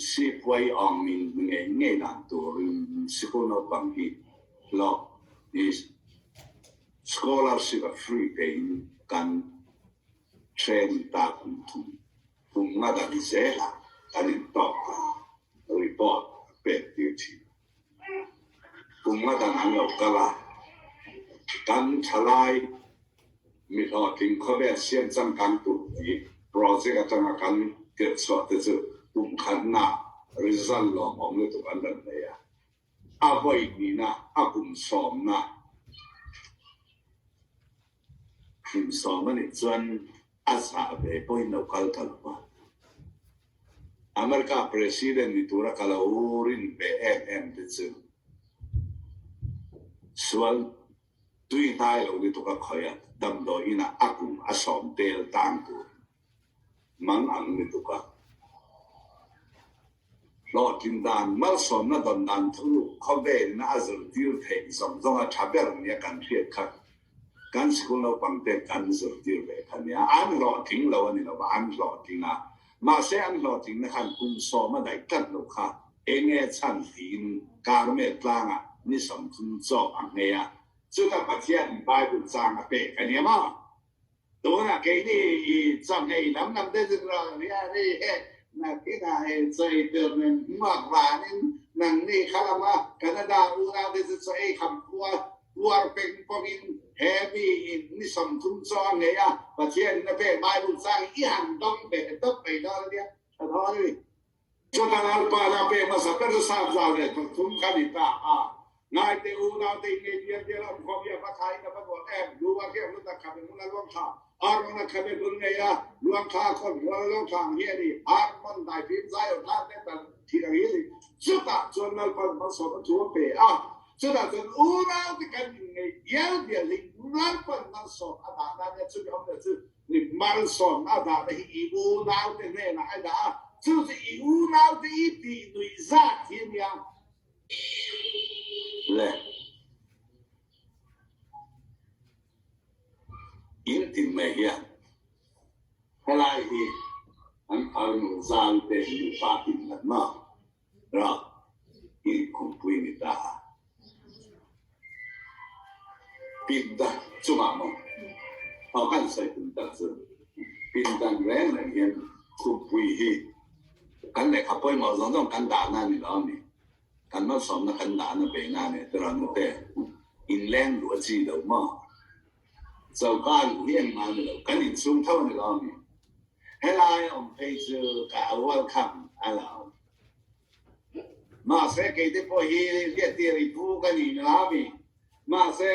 Sipuai awng min ngei ngei dan turin sikul naupang hi hlawh i scholarship a free pein kan train ta kum thum kum nga dan zelah kan intawk a, report a pek tir thin. Kum nga dang an lo kal a, kan thalai mi hlawhtling khawvel siam changkang tur tih project atanga kan tirh chhuah te chu kum khatna result lawmawm lutuk an rawn nei a. A vawi hnihna, a kum sawmna kum sawm a nih chuan a zah ve pawhin lo kal ta lo va. America President ni tura ka lo rin ve em em te chu sual tui hnai lo lutuk a khawih a, damdawi inah a kum a sawm tel tang tur mang ang lutuk a hlawhtlin dan malsawmna dawn dan thu khawvelin a zirtir theih zawng zawng a tha ber nia kan hriat kha Kan sikul naupangte kan zirtir ve kha nia, an hlawhtling lo a ni lo va, an hlawhtling a, mahse an hlawhtlingna khan kum sawm a daih tlat lo kha eng nge chhan tiin Karmel tlangah ni 30 chawp a nghei a, chuta Pathian Bible chang a pek a nia maw? Tunah keini i chawhmeh lam lam te chu ria ri he nakinah he chawi tur min hmuak vanin nangni kha lama Canada unau te chu chaw ei kham khua puar peng pawhin he mi in ni 30 chaw a nghei a, Pathian in a pek Bible chang i han dawng ve tawp mai dawn a nia, tha thaw a ni. Chuta Lalpa la pe hmasa ber chu sap zau leh 30 kha ni ta a. Ngaite unaute in ngei dial dial a awm khawm hi a va tha in a va nuam em. Luva hriak lu tak khabe hmun a luang thla. Armon a khabe hmun ngei a luang thla a khawn hmual a luang thla ang hi a ni. Armon daifim zai aw thla te tal thih ang hi a ni. Chutah chuan Lalpa malsawmna thu a pe a. Chutah chuan unaute kan in ngei dial dial hi Lalpan malsawm a dah na nia chumi awmzia chu Ni malsawmna a dahna hi i unaute hnenah a dah a, chu chu i unaute i tih nuih zat hi a nia. Le in tin mai hian helai hi an farnu zan te nupa tin ngat maw ra i khumpui ni ta a. Pindan chungah maw aw kan sawi tum tak chu pindan reng reng hian khumpui hi kan lehkha pawimawh zawng zawng kan dahna a ni lo a mi, kan malsawmna kan dahna ve na a ni tirah nute inleng duh a chi lo maw? Choka luh hi engmah a ni lo, kan inchhung tho a ni lo ami? Helai a awm phei chu ka welcome a lo. Mahse kei te pawh hi hriattir i pu ka ni lo ami? Mahse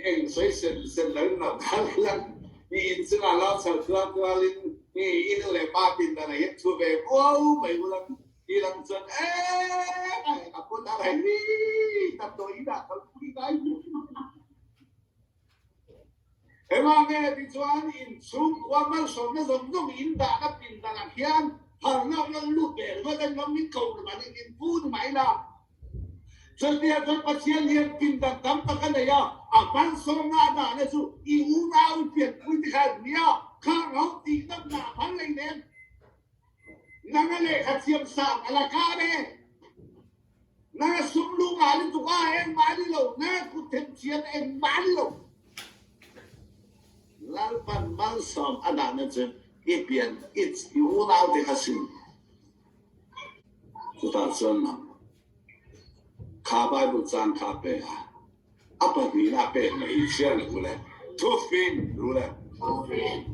eng sawi sel sel lo in lo kal lang i inchungah lo chho kual kualin i nu leh pa pindan ah hian thu ve kuau mai ulang i lang chuan eeh a put a rei damdawi inah kalpui ngai. Engah nge tichuan inchhungkua malsawmna zawng zawng in dahna pindanah khian harnak lan lut ve ringawt a ngam in ko ni in inpu ni mai la. Chutia chuan Pathian hian pindan tam tak a nei a, a malsawmna a dahna chu i unau i pianpui te kha nia khang ho tih nawmna a phal lei nen nanga lehkha thiam sang a la kar e. Na sumlu ngai lutuk a, engmah a ni lo, na kut themthiam engmah a ni lo. Lalpan malsawm a dahna chu i pian i i unaute kha sim. Chutah chuan nang kha Bible chang kha a pe a, a pahnihna a pek mai i chhiar leh u le. Thufin ru le.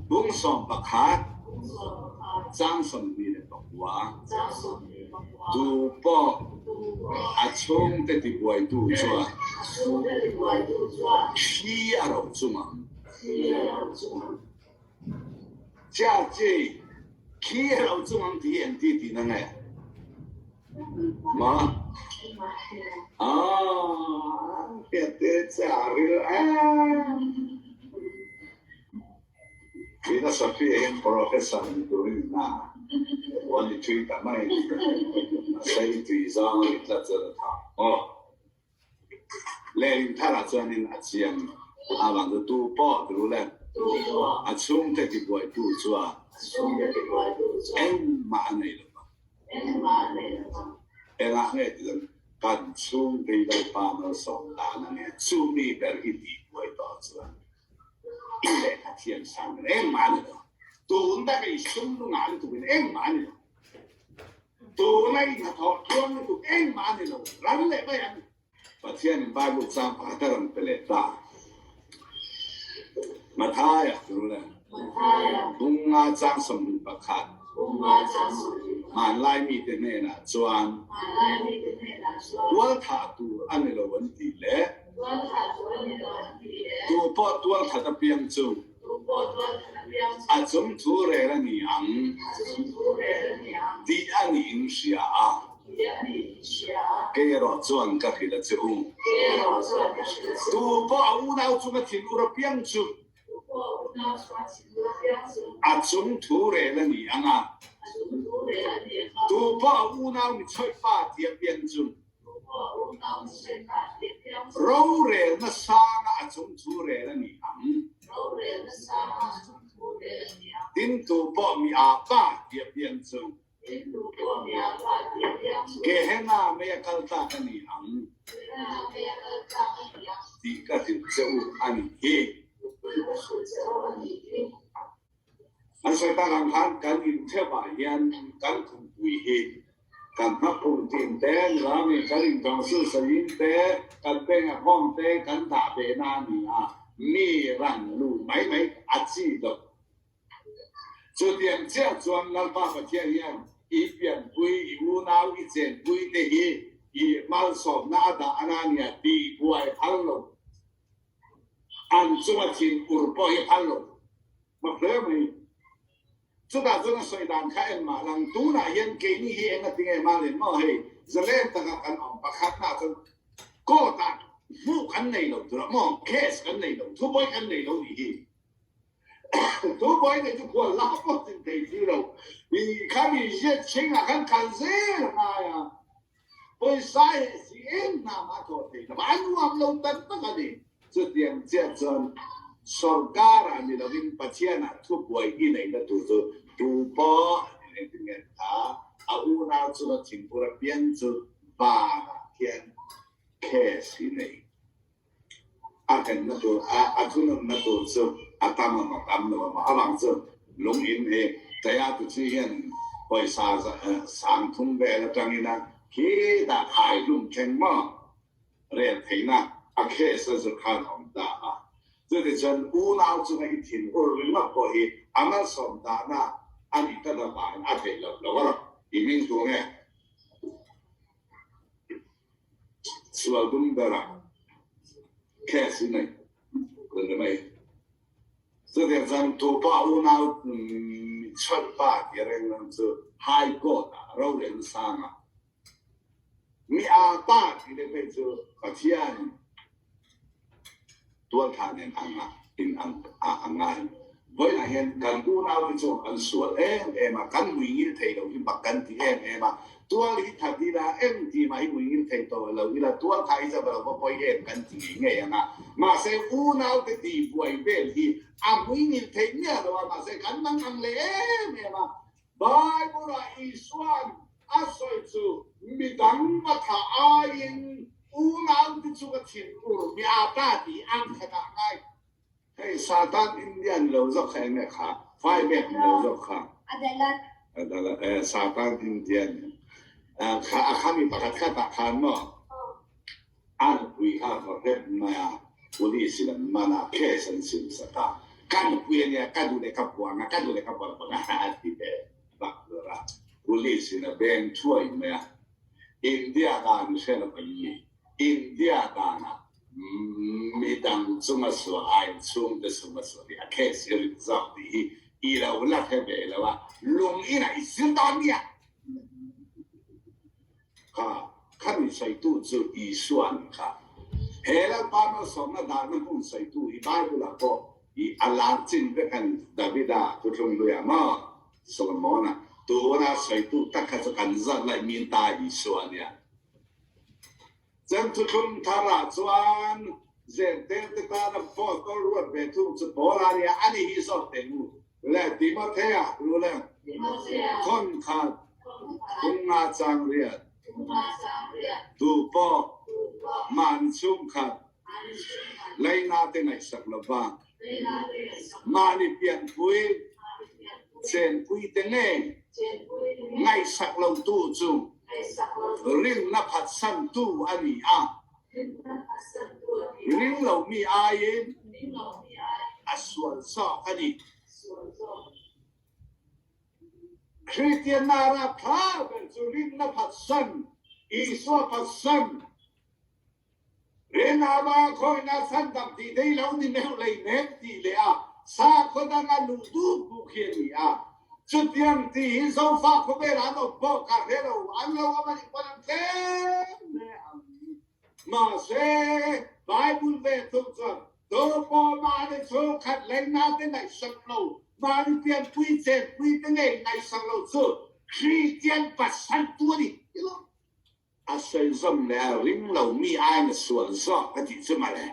Bung 11, chang 24, Tu pawh a chhungte tibuaitu chuan thi a ro chung ang. Chia chi, Khi a ro chung ang tih hi engti tihna nge? Ma? Ah, hriat te che a ril em. Philosophy ah hian professor ni turin na uan i thui ta mai. A sei tui zawng a ni tlat chuan a tha. Aw. Lehling tharah chuanin a chiang avang chu tu pawh tu le a chhungte tibuaitu chuan engmah a nei lo vang. Engah nge ti chuan kan chhungte hi Lalpa malsawm dan a nia, chu mi ber hi tihbuai tawh chuan i lehkha thiam sang ber engmah a ni lo. Tun taka i sum lungah lutukin engmah a ni lo. Tuna i hnathawh tluang lutuk engmah a ni lo, ral leh mai ang. Pathianin Bible chang pakhat a rawn pe leh ta. Mathaia chu le Bunga chang 21 hmanlai mite hnenah chuan tualthah tur a ni lo an tih leh tu pawh tualthat apiang chu A chung thu rel a ni ang tih a nih in hria a, kei erawh chuan ka hrilh a che u. Tu pawh a unau chunga thin ur apiang chu a chung thu rel a ni ang a, tu pawh a unau mi chawih pa ti apiang chu Rorelna sanga a chung thu rel a ni ang. Tin tu pawh mi aa pa ti a piang chu Gehenna mei a kal tlak a ni ang tih ka hrilh che u a nih hi. An sawi tak ang khan kan intheuh ah hian kan khumpui hi kan hmaphung tin te, nilami kan intawngsil sawiin te, kan bank account te kan dah ve na a ni a, mi ran lu mai mai a chi lo. Chutiang chiah chuan Lalpa Pathian hian i pianpui, i unau, i chenpui te hi i malsawmna a dah a na nia tih buai phal lo. An chunga thin ur pawh hi phal lo mak hle mai. Chutah chuan a sawi dan kha engmah lang tunah hian keini hi eng a ti nge mah lem maw hei zalen taka kan awm pakhatnaah chuan court ah hmuh kan nei lo tura maw case kan nei lo thubawi kan nei lo nih hi. Thubawi nei chu khual la pawh tin thei si lo kha mi ziat chhingah khan kal zel a ngai a. Pawisa hi si em hna mah thawh thei lo va, a nuam lo tak tak a ni. Chutiang chiah chuan sorkarah ni lovin Pathianah thubuai i neihna tur chu tu pawh a ni engtin nge ta, a unau chunga thingpur apiang chu vanah khian case hi nei. A kenna tur a a thununna tur chu a tam a maw tam lo a maw avang chu lung in hi Taya tu chi hian pawisa 3000 vel atangin a khitah khai hlum thleng maw rel theihna a case a zu khan a awm ta a. Chutichuan unau chunga i thin ur ringawt pawh hi a malsawm dahna a nih tlat avangin a theih loh lo a lo. I hming thu nge? Sual dum bera case i nei kun ni mai. Chutiang chuan tupa unau chawlh pa tih reng reng chu High Court ah rorelna sanga Mi aa pa ti le phei cu Pathian tualthah nen ang ah in ang ah a ngai. Vawiin ah hin kan unau te cu an sual emem a, kan muingil thei lo hi mak kan ti emem a. Tual hi that ila eng ti mah hi muingil thei tawh lo ila tualthah hi cu va lo va pawi em kan ti ngei ngei ang a. Mahse unau te ti buai vel hi a muingil theih miah lo a, mahse kan mang ang leh emem a. Bible ah Isua'n a sawi chu midang va thah aiin unaute chu ka thinur mi a ta tih ang khat ah ngai. Hei Satan Indian lo zawk kha enge kha? Faibek lo zawk kha? Adalat. Adalat eh Satan Indian kha a kha mi pakhat khat ah khan maw A nupui kha va rep mai a, police in an man a, case an sim sak a, ka nupui a nia, ka duh leh ka buang a, ka duh leh ka buang bang a, a ti ve vak ber a. Police in a beng thuai mai a, India dan i hre lo em ni? India danah midang chunga suah aiin chhungte chunga suah hi a case i rit zawk tih hi i lo la hre ve lo a, lung inah i zir dawn nia. Kha khami sawitu chu Isua a ni kha. He Lalpa malsawmna dahna hmun sawitu hi Bible-ah pawh i a lar chin vek a ni. Davida thuthlung hluiah maw Solomon-a tuna sawitu tak kha chu kan zat laih min ta Isua a nia. Chan thuthlung tharah chuan Zentelte tana Apostol ruat ve thung chu Paula nia a ni hi zawk teh u. Le Timothea ru le thawn khat kum nga cang riat tu pawh mahni chungkhat leina te ngaihsak lova mahni pianpui chenpui te ngei ngaihsak lo tu cu rinna phatsantu a ni a. Ring lomi aiin a sual zawk a ni. Kristianna rapthlak ber chu rinna phatsan, Isua phatsan, rinna vang khawina chhandam tih thei lo ni meuh lei nem tih leh a sakhaw danga luh dup duh khi a ni a. Chutiang tih hi Zofa khawvelah an awm pawh ka hre lo, an lo awm a nih pawn an tlem hle ang. Mahse, Bible ve thung chuan Tawpaw mahni chhungkhat lengna te ngaihsak lo, mahni pianpui chenpui te ngei ngaihsak lo chu Kristian pasal tu a ni ti lo. A sawi zawm leh a ring lo mi aiin a sual zawk a tih chu mawle.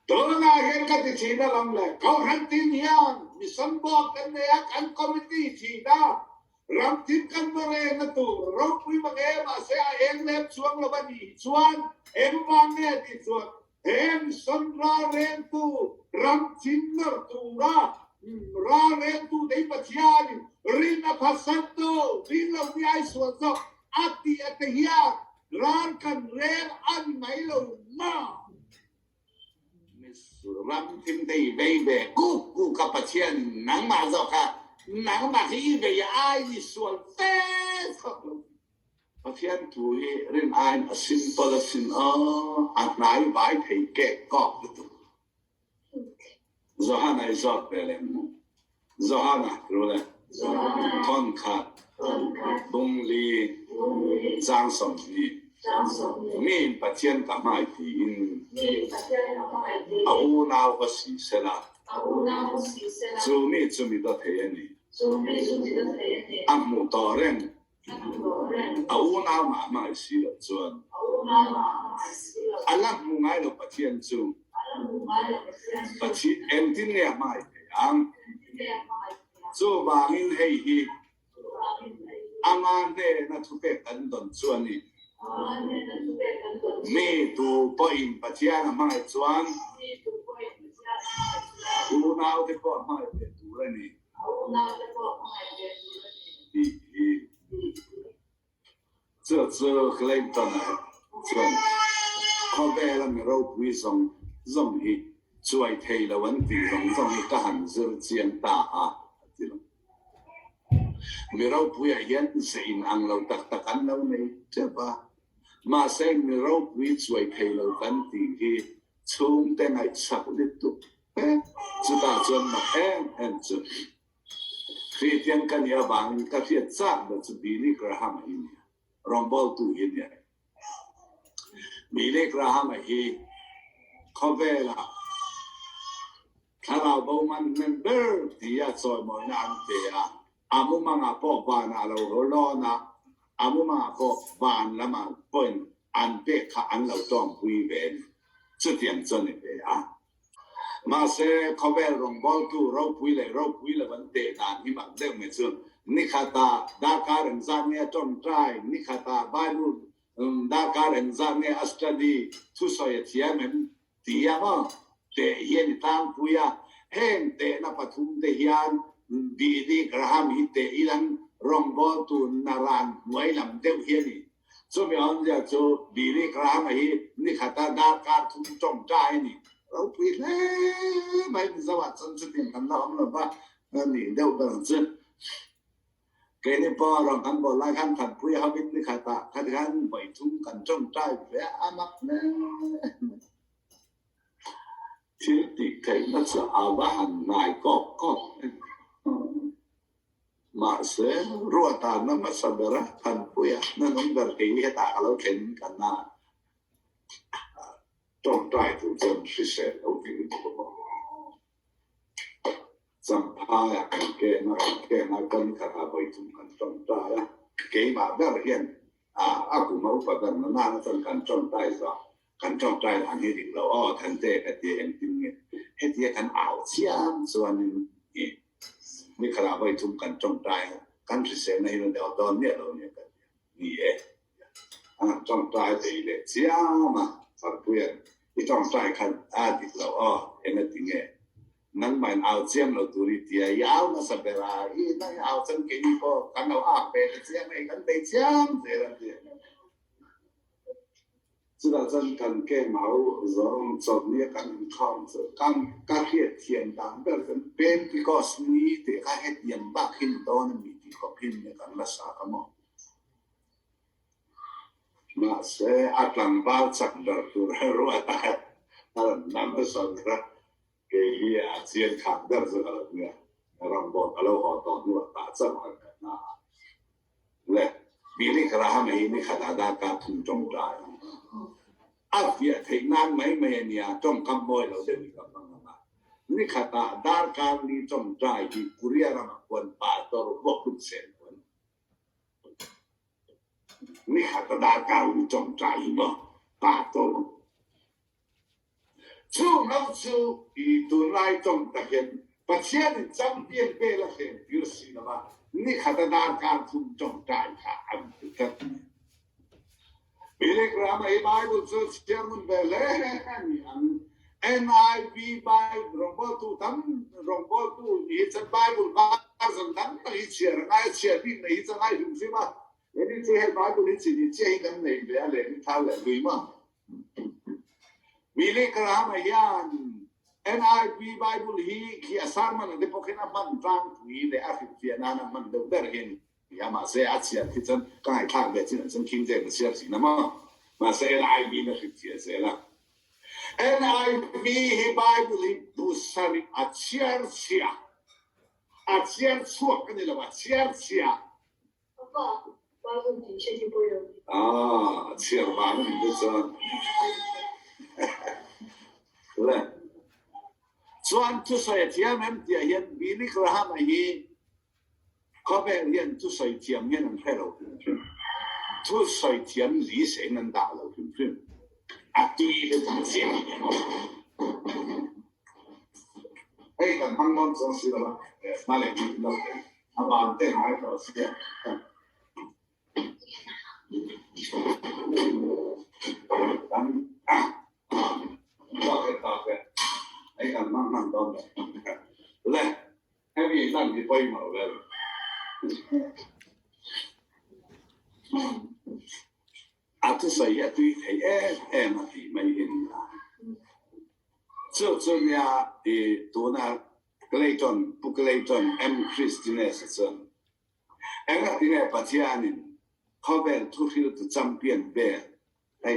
Tunah hian ka ti thin alawm le, Kohhran tin hian mission board kan nei a, kan committee thin a, ram tin kan va reng a tur ropui mang e, mahse a eng lem chuang lo a nih chuan engvang nge tih chuan he mission ralrengtu ram chin nawr tura ralrengtu te hi Pathianin rin a phatsan tu, rin lo mi ai sual zawk a tih a te hian Ral kan rel a ni mai lo ma. Miss ram thim te i vei ve kuk kuk a Pathian in nangmah zawk kha nangmah hi i vei ai i sual fe chawk lo. Pathian thu hi rin aiin a simple a sin aw a hnai vai thei kek kawk lutuk. Johana i zawt ve lem mu. Johana ru le. Thawn khat, bung li, caang 20. Mi in Pathian ka hmai tiin a unau va si sela, cu mi cu mi dawthei a ni. A hmuh tawh reng. A unau mah hmangaih si lo cun a la hmu ngai lo Pathian cu Pathian engtin nge a hmangaih thei ang? Cu bangin hei hi amah hnena thupek kan don cu a ni. Mi tu pawh in Pathian a hmangaih chuan unaute pawh a hmangaih ve tur a ni. Tih hi chu chu Clayton-a chuan. Khawvela mi ropui zawng zawng hi chuai thei lo an tih zawng zawng hi ka han zir chiang ta a, a ti lo. Mi ropuiah hian ze inang lo tak tak an lo nei teuh a, mahse mi ropui chuai thei lo kan tih hi chhungte ngaihsak lutuk vek. Chutah chuan mak em em chu Kristian ka nih avangin ka hriat chak ber chu Billy Graham-a hi nia, rawngbawltu hi nia. Billy Graham-a hi khawvela thlarau bo man hnem ber tia chawimawina an pe a, a mumangah pawh vanah a lo haw lawn a, a mumangah pawh van lamah pawhin an pek kha an lo tawngpui ve a ni. Chutiang chu a ni ve a. Mahse, khawvel rawngbawltu ropui leh ropui lo an teh dan hi mak deuh mai chu nikhatah darkar engzat nge a tawngtai, nikhatah Bible darkar engzat nge a study, thusawi a thiam em tih a maw teh hian i tlangpui a. Heng tehna pathum te hian Billy Graham hi teh ilang rawngbawltu naran hnuai lam deuh hi a ni. Chumi awmzia chu Billy Graham-a hi nikhata darkar thum tawngtai a ni. Ropui hle mai Mizoah chuan chutiang kan la awm lo va, a nih deuh ber ang chu. Keini pawh rawn kan bawl lai khan Thanpui hovin nikhatah khat khan vawi thum kan tawngtai ve a, a mak hle mai. Thil tih theihna chu a va han hnai kawk kawk em. Mahse, ruahtanna hmasa bera Thanpuia hnahnung ber kei hi hetah ka lo thlen kan a tawngtai tur chuan hrisel lo tih hi ka bawk. Champhaiah kan ken a, kan ken a, kan khatah vawithum kan tawngtai a, keimah ber hian a kum a upa ber na nana chuan kan tawngtai zawh kan tawngtai dan hi dik lo aw Thante ka ti engtin nge hetia kan au chiam chuanin i Ni khatah vawi thum kan tawngtai a, kan hriselna hi rawn deuh dawn miah lo nia ka ti a. Ni e, an han tawngtai thei leh chiam a, Farpuia'n i tawngtai khan a dik lo aw, engati nge nangmahin au chiam lo tur i ti a, i au nasa ber a, i nang i au chuan keini pawh kan lo ak ve ta chiam a, i kan bei chiam zel a ti a. Chutah chuan kan camp ho zawng chawlhni a kan inkhawm chu kan ka hriat thiam dan ber chuan Pentecost ni tih kha hetiang bak hi ni dawn a ni tih khawp hi nia kan la sa ka maw. Mahse a tlangval chak ber tur ruat a a rawn nam nasa ber a, kei hi a chian khak ber chu ka lo nia, rawngbawt a lo haw tawh hnuah tah chauh han ka hna a. Le Billy Graham hi nikhat ah darkar thum tawngtai a fiah theih nan mai mai a nia, tawngkam mawi lo deuh hi ka hmang ang a. Nikhat ah darkar li tawngtai hi Korea ramah khuan pastor vuak hlum sel khuan nikhat ah darkar li tawngtai hi maw pastor Chung ho chu i tunlai tawng takin Pathianin champion vel a hren tir si lo va, nikhat a darkar thum tawngtai kha an ti tlat a ni. Billy Graham-a hi Bible chu chhiar ngun ve hle a ni ang. NIV Bible rawngbawltu tam rawngbawltu ni hi chuan Bible version dang dang hi chhiar a ngai a, chhiar bik nei hi chu a ngai hrim hrim a. Hemi chu hei Bible hi chi ni chiah hi kan nei ve a, lehkha thar leh hlui maw? Billy Graham-a hian NIV Bible hi khi a sermon-a te pawh khian a hman tlangpui leh a hrilhfiah nan a hman deuh ber hi a ni a, mahse a chhiar khi chuan ka ngaihthlak ve chinah chuan King James a chhiar thin a maw? Mahse NIV-in a hrilhfiah zel a. NIV hi Bible hi bu sarih a chhiar chhia, a chhiar chhuak a ni lo, a chhiar chhia. Ah, chhiar vang a nih te chuan. Le. Chuan thusawi a thiam em tih ah hian Billy Graham-a hi khawvel hian thusawi thiam hian an hre lo hrim hrim. Thusawi thiam li seng an dah lo hrim hrim. A tui le tum chiah a ni maw? Hei kan hmang dawn chuang si lo a, hma leh bik lo te a van te ngai tawh sia. Kan tak e tak e, hei kan hmang hman dawn lo. Le, hemi lan hi pawimawh vel. A thusawi hi a tui thei em em a tih mai hi a ni a. Chu chu nia i tuna Clayton, Pu Clayton M. Christines-a chuan Engatinge Pathianin khawvel thuhriltu champion vel hei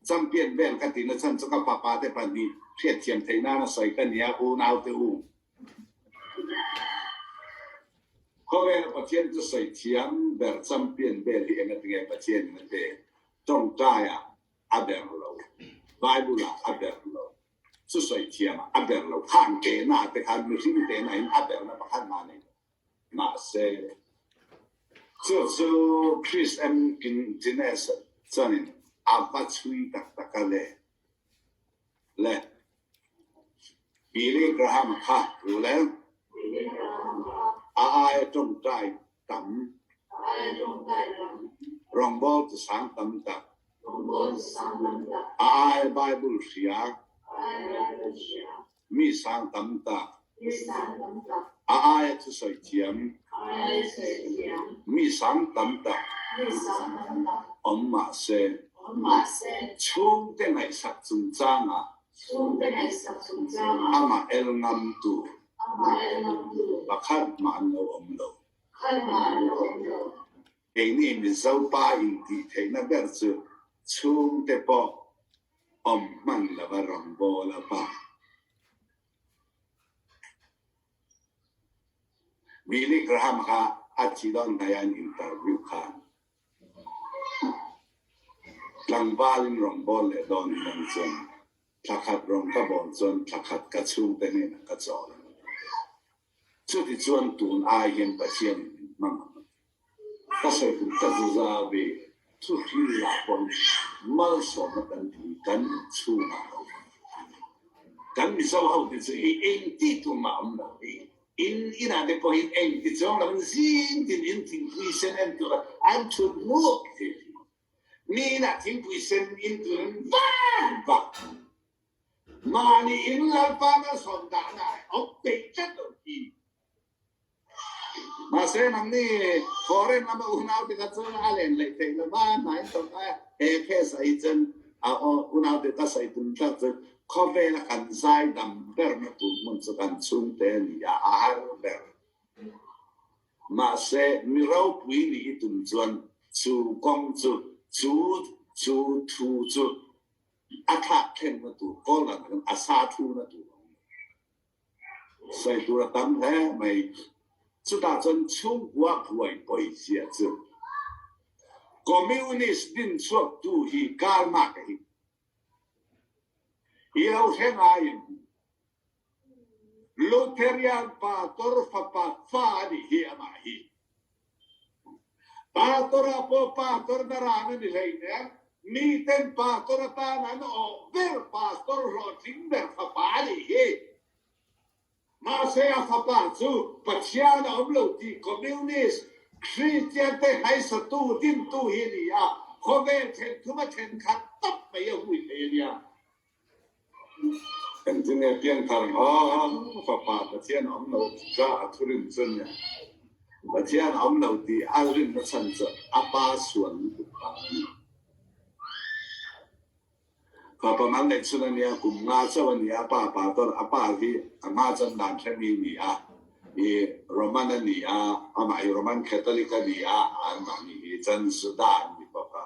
champion vel ka tihna chhan chu ka fapa te pahnih hriatthiam theih nana sawi ka nia unaute u. Khawvela Pathian chu sawi thiam ber champion vel hi engatinge Pathianin a pe tawngtaiah a ber lo, Bible-ah a ber lo, chu sawi thiamah a ber lo, khang tehna te khan mihring tehna in a berna pakhat mah nei lo. Mahse, chu chu Chris M. Guinness chuanin a va chhui tak tak a le. Le. Billy Graham kha ru le. A aia tawngtai tam. Rawngbâwl chu sang tam tak. A aia Bible hria. Mi sang tam tak. A aia thusawi thiam. Mi sang tam tak. Awm mah se. Chhungte ngaihsak chungchangah. Amah el ngam tur. Pakhat mah an lo awm lo. Keini Mizo pa intih theihna ber chu chhungte pawh awm hman lova rawngbâwl a pa. Billy Graham kha a thi dawn hnai a an interview khan tlangvalin rawngbâwl leh dawn in an chuan thla khat rawng ka bâwl chuan thla khat ka chhungte hnenah ka chawl ang a ti. Chuti chuan tun ai hian Pathianin min hmang ang a ti. Ka sawi tum ka zu za ve thu hril lah pawhin malsawmna kan ti hi kan inchhungah lo awm. Kan Mizo ho te chu hei eng tih tur mah awm lo hi. In inah te pawhin eng ti chuang lovin zing tin in thingpui sen en tura an thut nguk thei hi. Mi inah thingpui sen in turin vak vak. Mahni in Lalpa malsawm dahna ah awm peih tlat lo hi. Mahse nangni foreign lama unau te kha chuan a len leh theih lo va, hnain thawk a, he case ah hi chuan a unau te ka sawi tum tlat chu khawvela kan zai dam berna tur hmun chu kan chhungte a ni a, a har ber. Mahse mi ropui nih i tum chuan chu kawng chu chu chu thu chu a thlak thlengna tur kawl dan khan a sa thuna tur a awm lo. Sawi tur a tam hle mai. Chutah chuan chhungkua buai pawi zia chu Communist din chhuaktu hi Karl Marx-a hi i lo hre ngaiin Lutherian pastor fapa fa a nih hi amah hi. Pastor ah pawh pastor na ran a ni hleinem. Miten pastor atan an awh ber pastor hlawhtling ber fapa a nih hi. Mahse a fapa chu Pathian a awm lo tih Communist Kristian te hnaisatu dintu hi a ni a, khawvel thenthuma thenkhat tawp mai a hui thei a nia. Engtin nge piangthar ang fapa Pathian a awm lo kha a thurin chu nia. Pathian a awm lo tih a rinna chhan chu a pa sual lutuk vang a ni. Fapa mal neih chhun a nia, kum nga chauh a ni a, pa pastor a pa hi a hma chuan dan hremi a ni a, i Roman a ni a, amah hi Roman Catholic a ni a, anmahni hi chuan Juda an ni bawk a.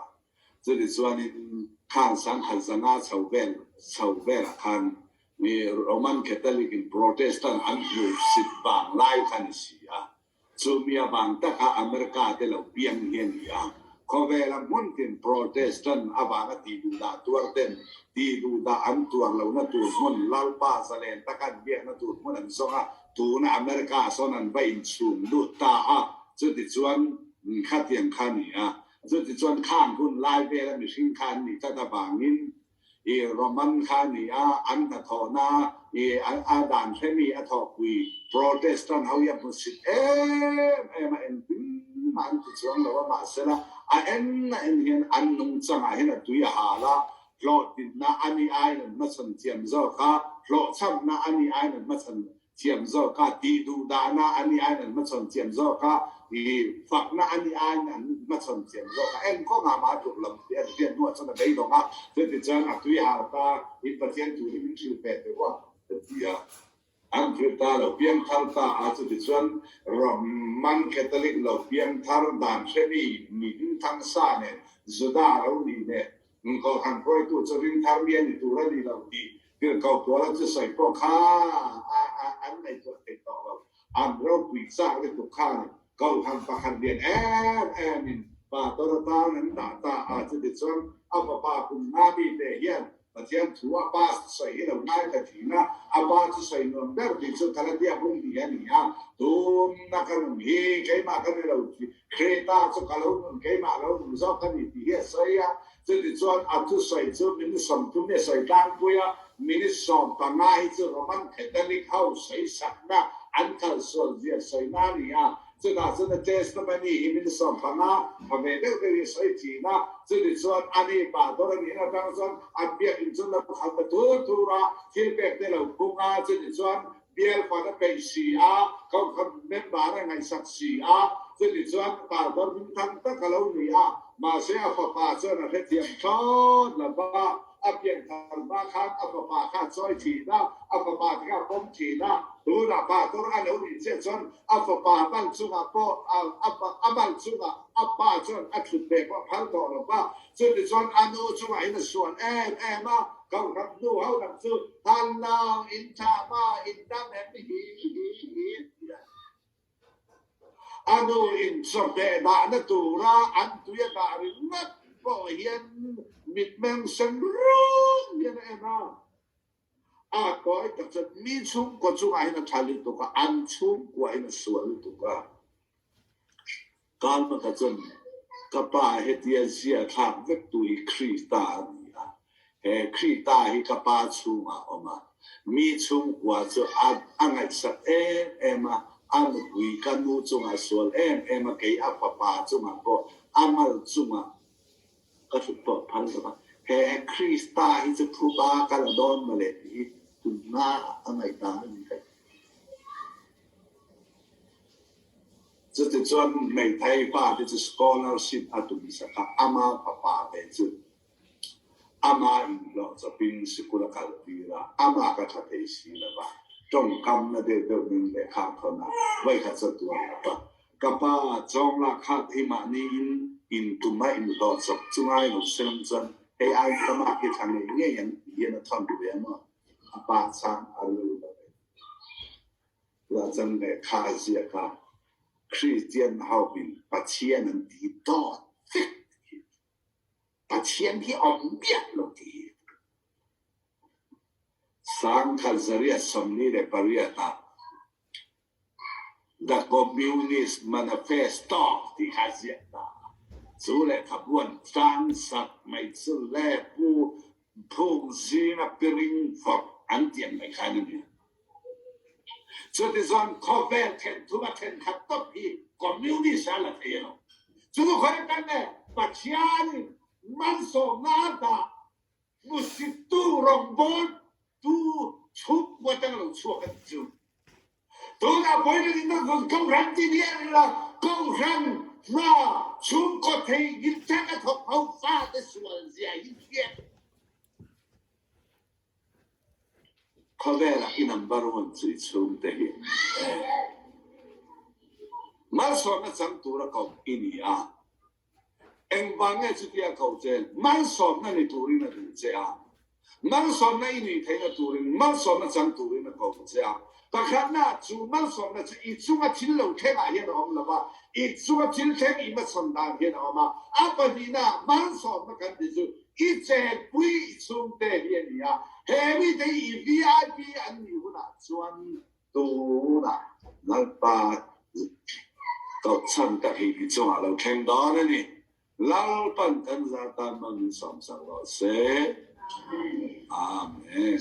Chutichuanin khang sangkhat zanga chho vel chho velah khan mi Roman Catholic in Protestant an hmuh sit vang lai kha ni si a. Chu mi avang taka America te lo piang hi a ni a. Khawvela hmun tin Protestant avanga tih duhdah tuar ten tih duhdah an tuar lohna tur hmun Lalpa zalen taka an biakna tur hmun an zawng a, tuna America sawn an va inchhung lut ta a. Chutichuan khatiang kha a ni a. Chutichuan khang hun lai vela mihring kha an nih tlat avangin i Roman kha a ni a, an hnathawhna i a dan hremi a thawhpui Protestant ho hi a hmusit em em a, engtin mah an ti chuang lo a, mahsela a en a en hian an nungchangah hian a tui a hal a, hlawhtlinna a ni aiin an hmachhawn thiam zawk a, hlawhchhamna a ni aiin an hmachhawn. thiam zawk a, tih duh dahna a nih aiin an hmachhawn thiam zawk a, ih fakna a nih aiin an hmachhawn thiam zawk a, eng kawngah mah a tluk lo tih a hriat hnuah chuan a beidawng a, chutichuan a tui har ta in Pathian thu hi min hrilh ve teh u a, a ti a. An hrilh ta lo piangthar ta a, chutichuan Roman Catholic lo piangthar dan hremi mi hmingthang sa nen Juda ro nih nen Kohhran hruaitu chu ringthar mi a ni tur a ni lo tih tirhkoh Paula chu sawi pawh kha an ngaihtuah thei tawh lo. An ropui chak lutuk khan Kohhran pakhat lian em emin Pastor atan an dah ta a, chutichuan a fapa kum nga mite hian Pathian thu a pa sawi hi lo ngaithla thin a, a pa chu sawi nuam ber tih chu Galatia bung hnih a ni a, Tunna ka nun hi keimah ka ni lo, Kreta chu ka lo nun, keimah lo nun zawk ka ni tih hi a sawi a. Chutichuan a thusawi chu minute 30 hi a sawi tlangpui a, minute 15 hi chu Roman Catholic ho sawisakna an kalsual zia sawina a ni a. Chutah chuan a testimony hi min 15 tha ve deuh deuh hi a sawi thin a, chuni chuan a ni pa dawr a nih atang chuan an biakinn chu lo kal ta tur tur a, thil pek te lo phung a, chuni chuan bial fan a peih si a, kohhran member a ngaihsak si a, chuni chuan pa dawr hmingthang tak a lo ni a, mahse a fapa chuan a hrethiam thlawt lo va. A pianthar hma khan a fapa kha a chawi thin a, a fapa te kha a pawm thin a, tunah pastor a lo nih chiah chuan a fapa mal chungah pawh a mal chungah a pa chuan a thut ve pawh a phal tawh lo va, chutichuan a nu chungah hian a sual em em a, kohhran hnu ho lam chu Hallo in tha ma in dam em hi hi hi ti a. A nu in chawhmeh dahna tura an tui a dah ringawt pawh hian mitmeng sen rum hian a en a. A tawi tak chuan mi chhungkaw chungah hian a tha lutuk a, an chhungkua hian a sual lutuk a. Kalmaka chuan, Ka pa hetia zia thlak vek tu hi Krista a ni a, he Krista hi ka pa chhungah a awm a, mi chhungkua chu a a ngaihsak em em a, a nupui ka nu chungah a sual em em a, kei a fapa chungah pawh a mal chungah ka hrut pawh phal lo va, he Krista hi chu phuba ka la dawn mawle tih hi tunhma a ngaihdan a ni ka ti. Chutichuan hmeithai pa te chu scholarship a tum sak a, ama fapa ve chu ama inhlawh chawpin sikul a kal tir a, ama ka tha thei si lo va, tawngkamna deuh deuh min lehkha thawn a, vawikhat chu a tuar lo va. Ka pa chawnglak khat hi mahni in intum a inhlawh chawp chu ngai lo selam chuan hei aiin ka mak hi tha ngei ngei ang tih hian a thawn ve a maw? A pa chang a rilru lo ve. Lachan lehkha a ziak a, Kristian ho in Pathian an ti dawt vek hi Pathian hi awm miah lo ti hi 1948 ah The Communist Manifesto tih kha a ziak ta a, chu lehkhabu an tlang sak mai chu le Pu Phung zinga piring vawrh an ti ang mai khan a ni. Chutichuan khawvel thenthuma thenkhat tawp hi Communist a la thei a lo. Chu khawi atang nge Pathianin malsawmna a dah hmusittu rawngbawltu chhungkua atanga lo chhuak a ni chu. Tunah pawhin an inna vun Kohhran ti ni a ni la, Kohhran hna chhungkaw thei ngilchang a thawk ho fate sual zia hi hriat. Khawvelah i number one chu i chhungte hi an ni e. Malsawmna chang tura koh i ni a. Engvang nge chutia koh che? Malsawmna ni turin a duh che a. Malsawmna i nih theihna turin malsawmna chang turin a koh che a. Pakhatna chu malsawmna chu i chunga thil lo thlengah hian a awm lo va, i chunga thil thleng i hmachhawn dan hian a awm a. A pahnihna malsawmna kan ti chu I chenpui i chhungte hi a ni a, he mite hi i VIP an nih hunah chuan tunah Lalpa kohchhan tak hi i chungah lo thleng dawn a ni. Lalpan kan zar tan hmang min sawmsak rawh se. Amen.